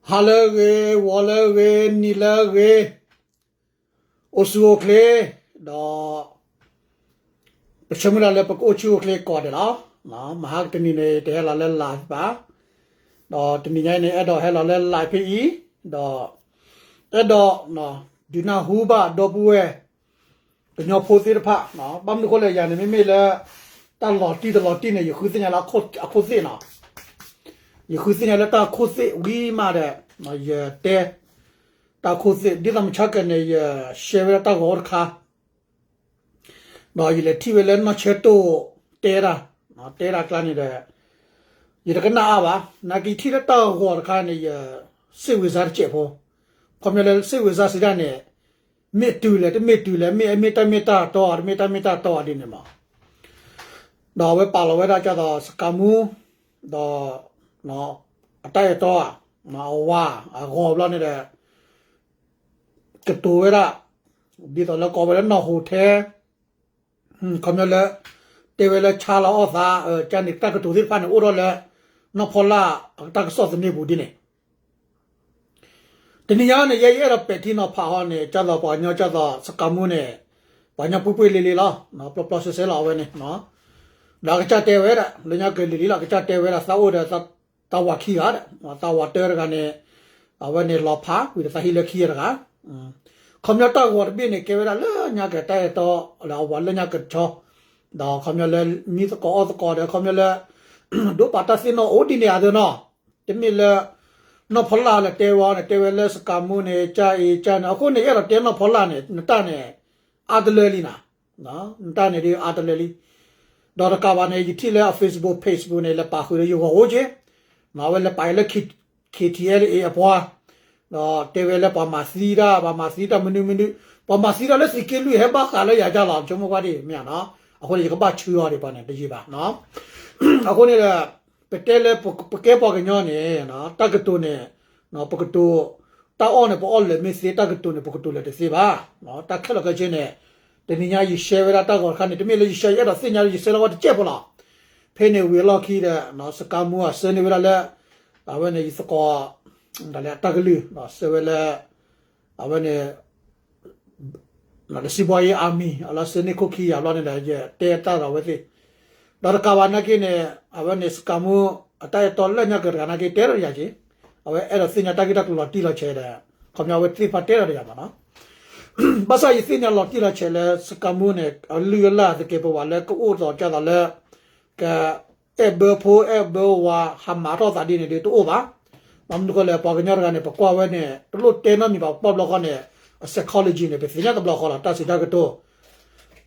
ဟါလၢအဂ့ၤ, ဂီၤလၢအဂ့ၤ, နံၤလၢအဂ့ၤ, အိၣ်ဆူၣ်အိၣ်ချ့, ဒီး ပဆၢမုၢ်လၢ်လၢပကအိၣ်ဆူၣ်အိၣ်ချ့ကိးဂၤဒဲးလီၤ. မဟါတနံၤန့ၣ် တဟဲလီၤလၢ live ဘၣ်, ဒီးတနံၤညါအံၤန့ၣ် အဲၣ်ဒိးဟဲလီၤလၢ live ဖဲအံၤ, ဒီး အဲၣ်ဒိး ဒုးနၢ်ဟူဘၣ်ဒီပုၢ်ဝဲၢ် ကညီဖိသ့ၣ်တဖၣ်, ဘၣ်မနုၤအဃိလဲၣ် ယၤန့ၣ် မ့မ့ၢ်လၢ တၢ်လီၤတံၢ်တလီၤတံၢ်န့ၣ် ယဃုသ့ၣ်ညါလၢအခိၣ်သ့ၣ်နီၤ, ယဃုသ့ၣ်ညါလၢတၢ်ခိၣ်သ့ၣ်ဝံၤမးဒီး ယတဲ တၢ်ခိၣ်သ့ၣ် ဒ်သိးမုၢ်ဆါကဲၤန့ၣ် ယshareဝဲဒၣ်တၢ်ဂီၤအိၣ်တခါ ဒီးယလဲၤထံၣ်ဝဲလၢနီၢ်ဆၢတိၢ်တဲတၢ်, တဲတၢ်အကျါန့ၣ်ဒီး ယတကနၣ်အါဘၣ်, နာ်က့ထံၣ်လၢတၢ်ဂီၤတခါန့ၣ် ယစိတ်ဝင်စားတစဲးဖိ, ခီပညီလၢစိတ်ဝင်စားစံးတၢ်န့ၣ် မ့ၢ်တုၤလဲၣ် တမ့ၢ်တုၤလဲၣ် မ့ၢ်အမ့ၢ်တၢ်မ့ၢ်တၢ်တီဧါ တမ့ၢ်တၢ်မ့ၢ်တၢ်တီဧါဒ်န့ၣ်မး, ဒီးအဝဲပာ်လီၤဝဲဒၣ်ကၢ်သိးစကၤမူ ဒီး အတၢ်အဲၣ်တီဧါ, အဝၤအဂီၤဘျီန့ၣ်ဒီး ကတိၤဝဲဒၣ် ဒ်သိးလၢကိးဝဲလၢနီၢ်ဟူးထဲ ခီပညီလၢ တဲဝဲလၢဆါလီၤအီၣ်သး, ကန့ၣ်တၢ်ကတိၤသ့ၣ်တဖၣ်န့ၣ် အိၣ်ထီၣ်လၢ နီၢ်ဖီလာ်အတၢ်ကစီၣ်သန့ပူၤဒ်န့ၣ် တနံၤညါန့ၣ် ယဲယအဲၣ်ဒိးပဲာ်ထံနီၤဖးဟီန့ၣ် ကၢ်သိးပှၤကညီကၢ်သိးစကၤမူန့ၣ် ပှၤကညီပှ့ၢ်ပှ့ၢ်လ့လ့လီၤ, ပျီပျီစဲစဲလီၤအဝဲန့ၣ်, ဒီးအကစၢ်တဲဝဲဒၣ် လၢညါက့ၤလံၤလံၤလီၤ အကစၢ်တဲဝဲဒၣ် သးအိၣ်ဒီး သးဝၤခံဂၤဒီး သးဝၤတၢတဂၤန့ၣ် အဝဲန့ၣ်လီၤဖးဝံၤဒီးသးဟံးလၢခံဂၤတဂၤ ခီပညီတၢ်ဂီၤတဘ့ၣ်န့ၣ် ကဲဝဲဒၣ်လၢညါက့ၤတၢ်အဲၣ်တီလၢအဝၤလၢညါက့ၤတဆီ, ဒီးခီပညီလၢမံသကိးအီၣ်သကိးဒီး ခီပညီလၢ ဒိးပာ်တၢ်သ့ၣ်နီၣ်အိၣ်ဒ်န့ၣ်အသိးနီၤ, တမ့ၢ်လၢ နီၢ်ဖီလာ်လၢတဲဝဲန့ၣ် တဲဝဲလၢစကၤမူန့ၣ် ကၢ်အံၤကၢ်န့ၣ် အဃိန့ၣ် ယအဲၣ်ဒိးတဲနီၢ်ဖီလာ်န့ၣ် နတၢ်န့ၣ် အါတလၢလံနၤ, နတၢ်န့ၣ်ဒ်အါတလၢလံ, ဒီးတကးဘၣ်န့ၣ် ယထံၣ်လၢအ Facebook page ပူၤန့ၣ် လဲၤပာ်ဃုာ်ဒီးယဂီၢ်အိၣ်က့ၤ, အဝဲလဲၤပာ်လၢ KTLA အပှၤ, ဒီးတဲဝဲလၢပှၤမၤသံတၢ် ပှၤမၤသံတၢ်မနုၤမနုၤ, ပှၤမၤသံတၢ်လၢသုးက့လွံၢ်ဟဲဘၣ်ဃးလၢယၤကၢ်လီၤ ဆိကမိၣ်ကွၢ်ဒ်မ့ၢ်ဧါနီၤ, အဃိန့ၣ် ယကဘၣ်ဆှၢအီၤဒံးပှၤန့ၣ် တယံာ်ဘၣ်နီၤ, အဃိန့ၣ်ဒီး ပတဲလၢပကဲပှၤကညီန့ၣ် တၢ်ကတိၤန့ၣ် ပကတိၤ တၢ်အီၣ်န့ၣ် ပအီၣ်လၢာ်မ့ၢ်သ့ တၢ်ကတိၤန့ၣ် ပကတိၤလၢာ်တသ့ဘၣ်, တၢ်ခဲလၢာ်ခဲဆ့န့ၣ် တနံၤညါယshareဝဲဒၣ်တၢ်ဂီၤတခါန့ၣ် တမ့ၢ်လၢယshare ယအဲၣ်ဒိးသ့ၣ်ညါလၢယshareလီၤဝဲတစဲးဖိလီၤ, ဖဲန့ၣ်ဝံၤအလီၢ်ခံဒီး စကၤမူအဆၢန့ၢ်ဝဲဒၣ်လၢ အဝဲန့ၣ်ယသကိး ဒ်လဲၣ်တၢ်ကလုၢ် ဆၢဝဲလၢ အဝဲန့ၣ် ဒီးစံးဘီယ့အါမံၤ အလီၢ်ဆၢန့ၢ်ခိၣ်ခံယၤဘျီန့ၣ်ဒီး ယတဲတၢ်ဒီးအဝဲသ့ၣ်, ဒီးတကးဘၣ်နာ်က့န့ၣ် အဝဲန့ၣ်စကၤမူ အတၢ်အဲၣ်တီလၢညါက့ၤတဂၤနာ်က့တဲထီၣ်ဒီးယၤက့ၤ, အဝဲအဲၣ်ဒိးသ့ၣ်ညါတၢ်ဂ့ၢ်တၢ်ကျိၤလီၤတံၢ်လီၤဆဲးဒီး ခီပညီအဝဲသ့ၣ်တဖၣ်တဲထီၣ်ဒီးယၤမးနီၤ, ဘၣ်ဆၣ်ယသ့ၣ်ညါလီၤတံၢ်လီၤဆဲးလၢစကၤမူန့ၣ် အလုၢ်အလၢ်သကဲးပဝးလၢကအိၣ်ဒီးကၢ်သိးလၢ က အဲၣ်ဘၢဖိအဲၣ်ဘၢဝၤ ဟးမၤထီၣ်သးဒ်န့ၣ်ဒီးတအိၣ်ဘၣ်. ဘၣ်မနုၤဃိလဲၣ် ပှၤကညီတဂၤန့ၣ် ပကွၢ်ဝဲန့ၣ် တလိၣ်တဲနီတမံၤဘၣ် ပကွၢ်ဘျီဃီန့ၣ် အ psychology န့ၣ် ပသ့ၣ်ညါတဘျီဃီလီၤ တၢ်စံးတၢ်ကတိၤ,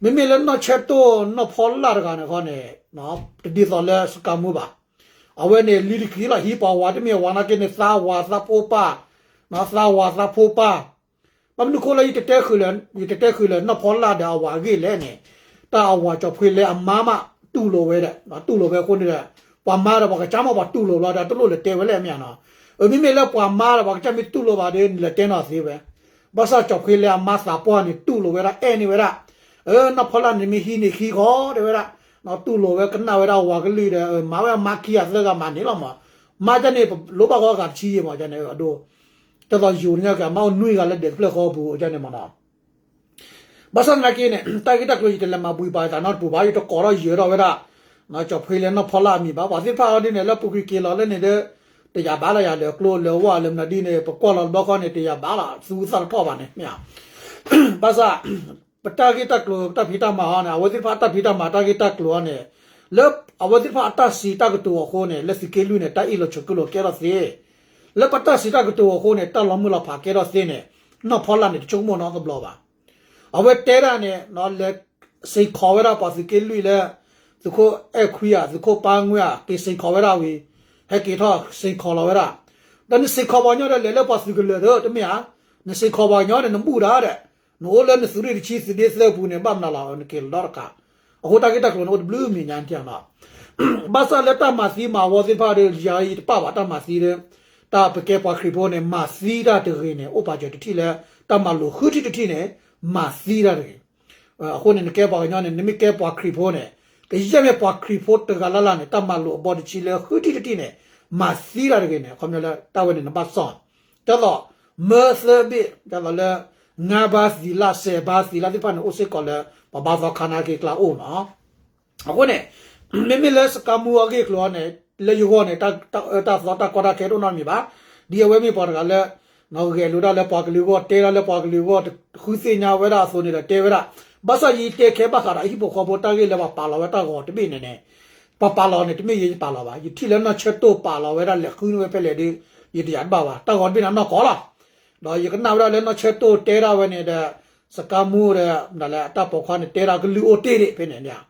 မ့မ့ၢ်လၢနီၢ်ဆၢတိၢ်နီၢ်ဖီလာ်တဂၤန့ၣ်ဃီန့ၣ် တဒ်သိးလၢစကၤမူဘၣ်. အဝဲန့ၣ် လံၤတက့ၤလီၤ ဟံးပှၤဝၤတမ့ၢ်ဝၤနာ်က့န့ၣ် သးဝၤသးဖိပၢ်, သးဝၤသးဖိပၢ် ဘၣ်မနုၤဃိလၢယတတဲဃုာ်လၢၤ ယတတဲဃုာ်လၢၤ နီၢ်ဖီလာ်ဒီးအဝၤအဂ့ၢ်လဲၣ်န့ၣ်, တၢ်အဝၤကၠီၤဖှ့လၢအမါမးတူၢ်လိာ်ဝဲဒီး တူၢ်လိာ်ဝဲအဃိန့ၣ်ဒီး ပှၤမါဒီးပှၤကစၢ်မးပှၤတူၢ်လိာ်ဘျီဒီး တလိၣ်လၢၤတဲဝဲလဲၣ်မ့ၢ်ဧါနီၤ. မ့မ့ၢ်လၢပှၤမါဒီးပှၤကစၢ်မ့ၢ်တူၢ်လိာ်ဘၣ်ဒီး နလဲၤတဲနီၢ်သ့ဝဲ. ဘၣ်ဆၣ်ကၠီၤဖှ့လၢအမါသးပှၢ်န့ၣ် တူၢ်လိာ်ဝဲဒၣ်အဲၣ်န့ၢ်ဝဲဒၣ်, နီၢ်ဖီလာ်န့ၣ်မ့ၢ်ဟံးန့ၢ်ခံဃီတဲဝဲဒၣ်, တူၢ်လိာ်ဝဲကနၣ်ဝဲဒၣ်ဝၤကလုၢ်ဒီး မၤဝဲအမါခံဂၤသၢဂၤမၤန့ၢ်လီၤမး, မါကန့ၣ် ပလိၣ်ဘၣ်ဃီဂၤတဆံယဲၢ်မးန့ၣ် အဒိ ကၢ်သိးယိၤညါက့ၤ အမါအိၣ်နွံဂၤလၢဒဲးတဖျၢၣ်ဃီပူၤန့ၣ်မးနီၤ. ဘၣ်ဆၣ်သနာ်က့န့ၣ် တၢ်ဂ့ၢ်တၢ်ကျိၤယတလဲၤမၤဘှံးပာ်သးနီတပူၤဘၣ် ယတကိးထီၣ်ယၢၤထီၣ်ဝဲဒၣ်, ကၠီၤဖှ့လၢနီၢ်ဖီလာ်အမံၤဘၣ် ပှၤသ့ၣ်တဖၣ်အီၤဒ်န့ၣ် လၢပူၤကွံာ်က့ၤလီၤလၢန့ၣ်ဒီး တယာ်ဘၣ်လၢယၤလၢကျိလၢဝါလၢမနုၤဒ်န့ၣ် ပကွၢ်လီၤတဘျီဃီန့ၣ် တယာ်ဘၣ်လီၤ သူသၣ်တထီၣ်ဘၣ်န့ၣ် မ့ၢ်ဧါ. ဘၣ်ဆၣ် ပတၢ်ဂ့ၢ်တၢ်ကျိၤတၢ်ဖံးတၢ်မၤဟီန့ၣ် အဝဲသ့ၣ်တဖၣ်တၢ်ဖံးတၢ်မၤတၢ်ဂ့ၢ်တၢ်ကျိၤဟီန့ၣ် လၢအဝဲသ့ၣ်တဖၣ်အတၢ်စံးတၢ်ကတိၤအဃိန့ၣ် လၢသုးက့လွံၢ်န့ၣ် တၢ်အ့ၣ်လိာ်ဆိးက့လိာ်ကဲထီၣ်သ့, လၢပတၢ်စံးတၢ်ကတိၤအဃိန့ၣ် တၢ်လီၤမုၢ်လီၤဖးကဲထီၣ်သ့န့ၣ် နီၢ်ဖီလာ်န့ၣ် တဆိကမိၣ်နီတဘျီဘၣ်. အဝဲတဲဒၣ်န့ၣ် လဲၤစ့ၢ်ကီးဝဲဒၣ်ပှၤသုးက့လွံၢ်လၢ သုးခိၣ်အဲၣ်ခွံဧါ သုးခိၣ်ပၢ်ငွေ့ဧါ က့ၤစ့ၢ်ကီးဝဲဒၣ်ဝံၤ ဟဲက့ၤထီၣ်စ့ၢ်ကီးလီၤဝဲဒၣ်, ဒီးနစ့ၢ်ကီးပှၤကညီဒီးလဲၤလၢပှၤသုးကလၢၤဒီး တမ့ၢ်ဧါ, နစ့ၢ်ကီးပှၤကညီဒီးနဘူၣ်ဒၣ်ဒီး နအိၣ်လၢနသုးရ့ၣ်တဆံသုးဒ့သၢပူၤန့ၣ် ဘၣ်မနုၤလီၤ နက့ၤလီၤဒီတကး, အဃိတၢ်ဂ့ၢ်တၢ်ကျိၤန့ၣ်အိၣ်တဘျုးမံၤညါန့ၣ်လီၤ. ဘၣ်ဆၣ်လၢတၢ်မၤသံမၤဝီသ့ၣ်တဖၣ်ဒီး ယၤအံၤတပာ်ဘၣ်တၢ်မၤသံဒီး တၢ်ပကဲပှၤခရံာ်ဖိန့ၣ် မၤသံတၢ်တဂ့ၤန့ၣ် အိၣ်ပာ်စၢၤတထံၣ်လၢ တၢ်မၤလိာ်ဃုထံၣ်တထံၣ်န့ၣ် မၤသံတၢ်တဂ့ၤ. အဃိန့ၣ် နကဲပှၤကညီန့ၣ် နမ့ၢ်ကဲပှၤခရံာ်ဖိန့ၣ် ကယဲၢ်မ့ၢ်ပှၤခရံာ်ဖိတဂၤလၢ်လၢ်န့ၣ် တၢ်မၤလိာ်အဘီတဆံလၢဃုထံၣ်တထံၣ်န့ၣ် မၤသံတၢ်တဂ့ၤန့ၣ် အခီပညီလၢတၢ်ဝဲန့ၣ်နဘၣ်စီၣ် ဒ်သိး မၢသၢဘ့ၣ် ဒ်သိးလၢ ငါးပါးသီလ ဆယ်ပါးသီလ သ့ၣ်တဖၣ်န့ၣ် အိၣ်စ့ၢ်ကီးလၢ ပှၤဘါသီခါနာ်က့ကျါအိၣ်နီၤ. အဃိန့ၣ် မ့မ့ၢ်လၢစကါမူအဂ့ၢ်အကျိၤန့ၣ် လၢယဂီၢ်န့ၣ် တၢ်အၢတၢ်သီတၢ်ကီတၢ်ခဲတအိၣ်နီတမံၤဘၣ်. ဒ်အဝဲမ့ၢ်ပှၤတဂၤလၢ ဂဲၤလိာ်တၢ်လၢပှၤကလုာ်အဂီၢ် တဲတၢ်လၢပှၤကလုာ်အဂီၢ် ဃုသ့ၣ်ညါဝဲဒၣ်အသိးန့ၣ်ဒီး တဲဝဲဒၣ် ဘၣ်ဆၣ်ယတဲခဲဘၣ်ဃးဒီးအဟံၣ်ဖိဃီဖိတၢ်ဂ့ၢ်လၢပှၤပာ်လီၤဝဲတၢ်ဂီၤတဘ့ၣ်န့ၣ်န့ၣ် ပှၤပာ်လီၤန့ၣ် တမ့ၢ်ယဲယပာ်လီၤဘၣ်. ယထံၣ်လၢနီၢ်ဆၢတိၢ်ပာ်လီၤဝဲဒၣ်လဲၤဃုန့ၢ်ဝဲဖဲလဲၣ်ဒီး ယတယာ်တဘၣ်ဘၣ်. တၢ်ဂီၤတဘ့ၣ်န့ၣ်နီၢ်ကီၢ်လီၤ. ဒီးယကနၣ်ဝဲဒၣ်လၢနီၢ်ဆၢတိၢ်တဲဒၣ်ဝဲန့ၣ်ဒီး စကါမူဒီး ဒၣ်လဲာ်အတၢ်ပိာ်ခွါန့ၣ် တဲဒၣ်ကလုၢ်အိၣ်တ့ၢ်ဒံးဖဲန့ၣ်န့ၣ်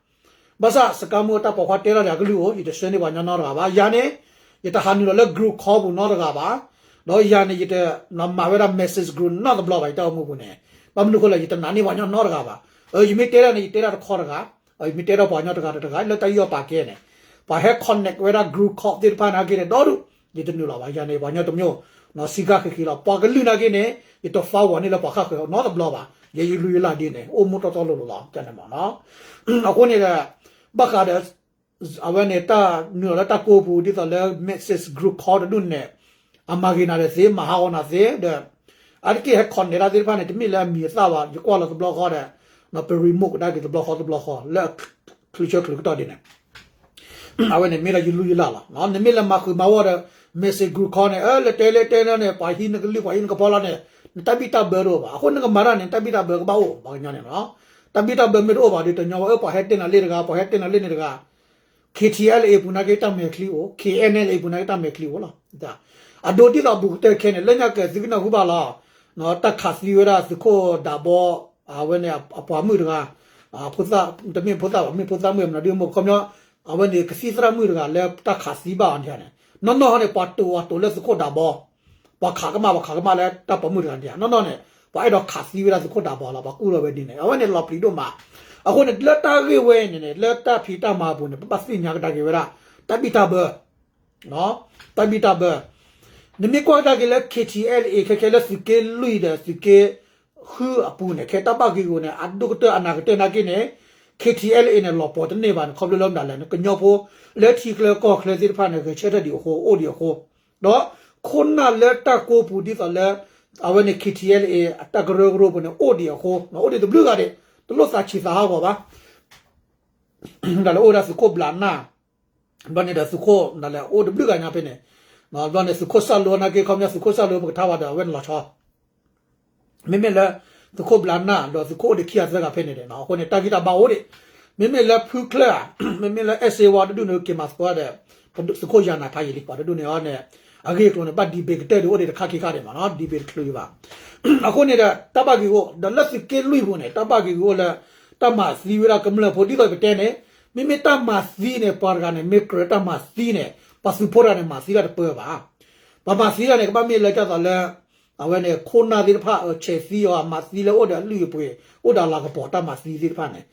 ဘၣ်ဆၣ်စကါမူအတၢ်ပိာ်ခွါတဲဒၣ်န့ၣ် အကလုၢ်အိၣ် ယတဆှၢန့ၢ်ပှၤကညီနီတဂၤဘၣ်. ယၤန့ၣ် ယတဟးနုာ်လီၤလၢ group call ပူၤနီတဂၤဘၣ်. ဒီးယၤန့ၣ် ယတမၤဝဲဒၣ် message group နီတဘျီဘၣ် ယတၢ်အိၣ်မူပူၤန့ၣ်. ဘၣ်မနုၤအဃိလဲၣ် ယတနာ်န့ၢ်ပှၤကညီနီတဂၤဘၣ်. ယမ့ၢ်တဲဒၣ်န့ၣ် ယတဲဒၣ်တခီတဂၤ, ယမ့ၢ်တဲဒၣ်ပှၤကညီတဂၤတဂၤ လၢတၢ်ယူးယီၣ်ပာ်ကဲန့ၣ် ပှၤဟဲ connect ဝဲဒၣ် group call သ့ၣ်တဖၣ်နာ်က့န့ၣ် ဒီဒူၣ် ယတနုာ်လီၤဘၣ်. ယၤန့ၣ် ပှၤကညီတမျိုး စံးဃာ်ဃံးဃံးလီၤ. ပှၤကလုာ်နာ်က့န့ၣ် ယတ forward န့ၢ်လၢပှၤဃၣ်ဃၢၤနီတဘျီဘၣ်. ယဲယလူၤယလၢ်ဒ်န့ၣ် အိၣ်မူတီတီလိၤလိၤလီၤ ကန့ၣ်မ့ၢ်နီၤ. အဃိန့ၣ်ဒီး ဘၣ်ဃးဒီး အဝဲန့ၣ် တၢ်နုာ်လီၤလၢတၢ်ကိးပူၤ ဒ်သိးလၢ message group call တဒူၣ်န့ၣ် အမၤဂ့ၤနၤဒီးသ့ မၤဟးဂီၤနၤသ့ဒီး အါတက့ၢ်ဟဲ connect တၢ်သ့ၣ်တဖၣ်န့ၣ် တမ့ၢ်လၢအမံၤအသၣ်ဘၣ် ယကွၢ်လီၤတဘျီဃီဒီး ပ remote ကဒါက့ၤတဘျီဃီတဘျီဃီ လၢအချုးဆၢချုးကတီၢ်ဒ်န့ၣ် အဝဲန့ၣ်မ့ၢ်လၢယလူၤယလၢ်လီၤ. နမ့ၢ်လၢမၤဃုာ်မၤဂီၢ်ဒီး message group call န့ၣ် လၢတဲလၢတဲလၢန့ၣ် ပှၤဟံးနကလုၢ် ပှၤဟံးနကဖီလီၤန့ၣ် နတၢ်ဘံၣ်တၢ်ဘၢတအိၣ်ဘၣ်. အဃိနကမၤတၢ်န့ၣ် နတၢ်ဘံၣ်တၢ်ဘၢကဘၣ်အိၣ် ပှၤကညီန့ၣ်လီၤ. တၢ်ဘံၣ်တၢ်ဘၢမ့ၢ်တအိၣ်ဘၣ်ဒီး တညီဝဲ အၢ ပှၤဟဲတဲနၤလၢတဂၤ ပှၤဟဲတဲနၤလၢန့ၣ်တဂၤ KTLA အပူၤနာ်က့တၢ်မဲာ်ချံအိၣ် KNLA အပူၤနာ်က့တၢ်မဲာ်ချံအိၣ်လီၤ. အဒိဒ်သိးဘူးကတၢၢ်ခဲန့ၣ် လၢညါကဲသုကနၢ်ဟူဘၣ်လီၤ. တၢ်ခးသံဝဲဒၣ်သုးခိၣ်ဒးဘီ အဝဲန့ၣ် အပှၤမုၣ်တဂၤ တမ့ၢ်ဖိသၣ်ဘၣ် မ့ၢ်ဖိသၣ်မုၣ်မနုၤဒ်မ့ၢ်ခီပညီ အဝဲန့ၣ်ကသံၣ်သရၣ်မုၣ်တဂၤလၢတၢ်ခးသံဘၣ်အီၤန့ၣ် နီၢ်နီၢ်ဟီန့ၣ် ပှၤတိာ်အီၤတိာ်လၢသုးခိၣ်ဒးဘီ ပှၤခးကမၣ် ပှၤခးကမၣ်လၢတၢ်ပိာ်မုၣ်တဂၤန့ၣ် နီၢ်နီၢ်န့ၣ် ပှၤအဲၣ်ဒိးခးသံဝဲဒၣ်သုးခိၣ်ဒးဘီလီၤ ပှၤကူၣ်ထီၣ်ဝဲဒ်န့ၣ် အဝဲန့ၣ်လီၤပျံၤဒိၣ်မး. အဃိန့ၣ် လၢတၢ်ဂ့ၢ်ဝဲန့ၣ်န့ၣ် လၢတၢ်ဖံးတၢ်မၤအပူၤန့ၣ် ပဘၣ်သ့ၣ်ညါကဒါက့ၤဝဲဒၣ် တၢ်ဘံၣ်တၢ်ဘၢ တၢ်ဘံၣ်တၢ်ဘၢ နမ့ၢ်ကွၢ်ကဒါက့ၤလၢ KTLA ခဲခဲလၢသုးက့လွံၢ်ဒီးသုးက့ဃုအပူၤန့ၣ် ခဲတၢ်ဘၣ်ဂ့ၢ်ဂီၢ်န့ၣ် အဒိၣ်ကတၢၢ်အနၢ်ကတၢၢ်နာ်က့န့ၣ် KTLA န့ၣ် လီၤပှီၤတန့ၢ်ဘၣ်န့ၣ် ခီဖျိလၢမနုၤလဲၣ်န့ၣ် ကညီဖိလၢထံချၢကီၢ်ချၢသ့ၣ်တဖၣ်န့ၣ် ဂဲၤဆၢထၢၣ်ဒံးအဃိ အိၣ်ဒံးအဃိ ဒီးခိၣ်နၢ်လၢတၢ်ကိးပူၤဒ်သိးလၢ အဝဲန့ၣ် KTLA အတၢ်ကရၢကရိပူၤန့ၣ် အိၣ်ဒံးအဃိ အိၣ်ဒံးတဘျုးဂၤဒံး တလိၣ်သးဆံးသးဟးဂီၤဘၣ် ဒၣ်လဲာ်အိၣ်ဝဲဒၣ်သုးခိၣ်ဘျးနၢ် ဘျီန့ၣ်ဒီးသုးခိၣ်ဒၣ်လဲာ်အိၣ်တဘျုးဂၤညါဖဲန့ၣ် ဘျီန့ၣ်သုးခိၣ်စၣ်လိနာ်က့ ခီပညီသုးခိၣ်စၣ်လိပကထါဝဲဒီးအဝဲန့ၣ်လီၤဆီ မ့မ့ၢ်လၢ သုးခိၣ်ဘျးနၢ် ဒီးသုးခိၣ်အိၣ်ဒံးခံဂၤသၢဂၤဖဲန့ၣ်ဒီး အဃိန့ၣ် တၢ်ဂံၢ်တၢ်ဘါအိၣ်ဒံး မ့မ့ၢ်လၢဖုချၢၣ် မ့မ့ၢ်လၢအဲၣ်စ့ဝါတဒူၣ်န့ၣ် က့ၤမၤသကိးဒီး သုးခိၣ်ယၤနၤဖးယံာ်လံ ပှၤတဒူၣ်န့ၣ်အီၤန့ၣ် အဂ့ၢ်အကျိၤန့ၣ် ဘၣ် debate ကတၢၢ်ဒံးအိၣ်ဒံးတခါခံခါဒံးမ့ၢ်နီၤ debate တချုးဘၣ် အဃိန့ၣ်ဒီး တၢ်ဘၣ်ဂ့ၢ်အိၣ် ဒီးလၢသုးက့လွံၢ်ပူၤန့ၣ် တၢ်ဘၣ်ဂ့ၢ်ဂီၢ်လၢ တၢ်မၤသံဝဲဒၣ်ကမျၢၢ်ဖိဒ်သိးပတဲန့ၣ် မ့မ့ၢ်တၢ်မၤသံန့ၣ် ပှၤတဂၤန့ၣ် မ့ၢ်ကြၢးတၢ်မၤသံန့ၣ် ပှၤသုးဖိတဂၤန့ၣ် မၤသံတၢ်တပၢၢ်ဘၣ် ပှၤမၤသံတၢ်န့ၣ် ကဘၣ်မ့ၢ်လၢဒ်သိးလၢ အဝဲန့ၣ် ခိၣ်နၢ်သ့ၣ်တဖၣ် ဆဲးသံအီၤ မၤသံလၢအိၣ်ဒီးအလုၢ်အပှ့ၤ အိၣ်ဒီးအလၤကပီၤတၢ်မၤသံသ့ၣ်တဖၣ်န့ၣ်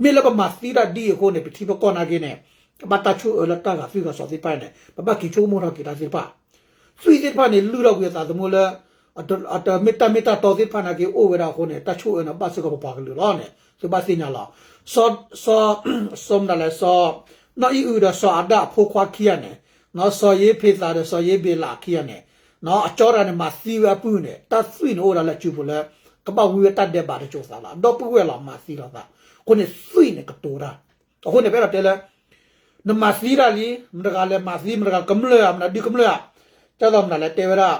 မ့ၢ်လၢပမၤသံတၢ်ဒ်အံၤအဃိန့ၣ် ပထံပကီၢ်နာ်က့န့ၣ် ကဘၣ်တၢ်ဆိၣ်အၢလၢတၢ်ဂာ်သွံၣ်ဂာ်စီၤသ့ၣ်တဖၣ်န့ၣ် ပဘၣ်က့ၤဆိကမိၣ်ထီၣ်က့ၤတၢ်သ့ၣ်တဖၣ် သွံၣ်သ့ၣ်တဖၣ်န့ၣ် လုၢ်ထီၣ်ကွံာ်အသးသမူလၢ အတမ့ၢ်တၢ်မ့ၢ်တၢ်တီသ့ၣ်တဖၣ်နာ်က့အိၣ်ဝဲဒၣ်အဃိန့ၣ် တၢ်ဆိၣ်အၢန့ၣ် ဘၣ်စ့ၢ်ကီးပပှၤကလုာ်လီၤန့ၣ် သုဘၣ်သ့ၣ်ညါလီၤ. စီၤ စီၤ စီၤမနုၤလဲၣ် စီၤ နီၢ်အံၣ်အုဒီးစီၤအၤဒၣ်အဖိခွါခံဂၤန့ၣ် စီၤယ့ဖ့းသးဒီးစီၤယ့ဘ့းလးခံဂၤန့ၣ် အကၠီတဂၤန့ၣ် မၤသံဝဲအပုၢ်န့ၣ် တၢ်သွံၣ်န့ၣ်အိၣ်ဝဲဒၣ်လၢစုပူၤလၢ ကဘၣ်ဝံဝဲတၢ်ဒဲးဘးတစိၤသးလီၤ ဒီပုၢ်ဝဲၢ်လီၤမၤသံလီၤသး အဃိန့ၣ်သွံၣ်န့ၣ်ကတိၤတၢ် အဃိန့ၣ် ပအဲၣ်ဒိးတဲလၢ နမၤသံတၢ်လံ မတၤတဂၤလဲၤမၤသံ မတၤတဂၤကမျၢၢ်ဧါ မတၤဒုကမျၢၢ်ဧါ ဒ်သိးမနုၤလဲၣ် တဲဝဲဒၣ်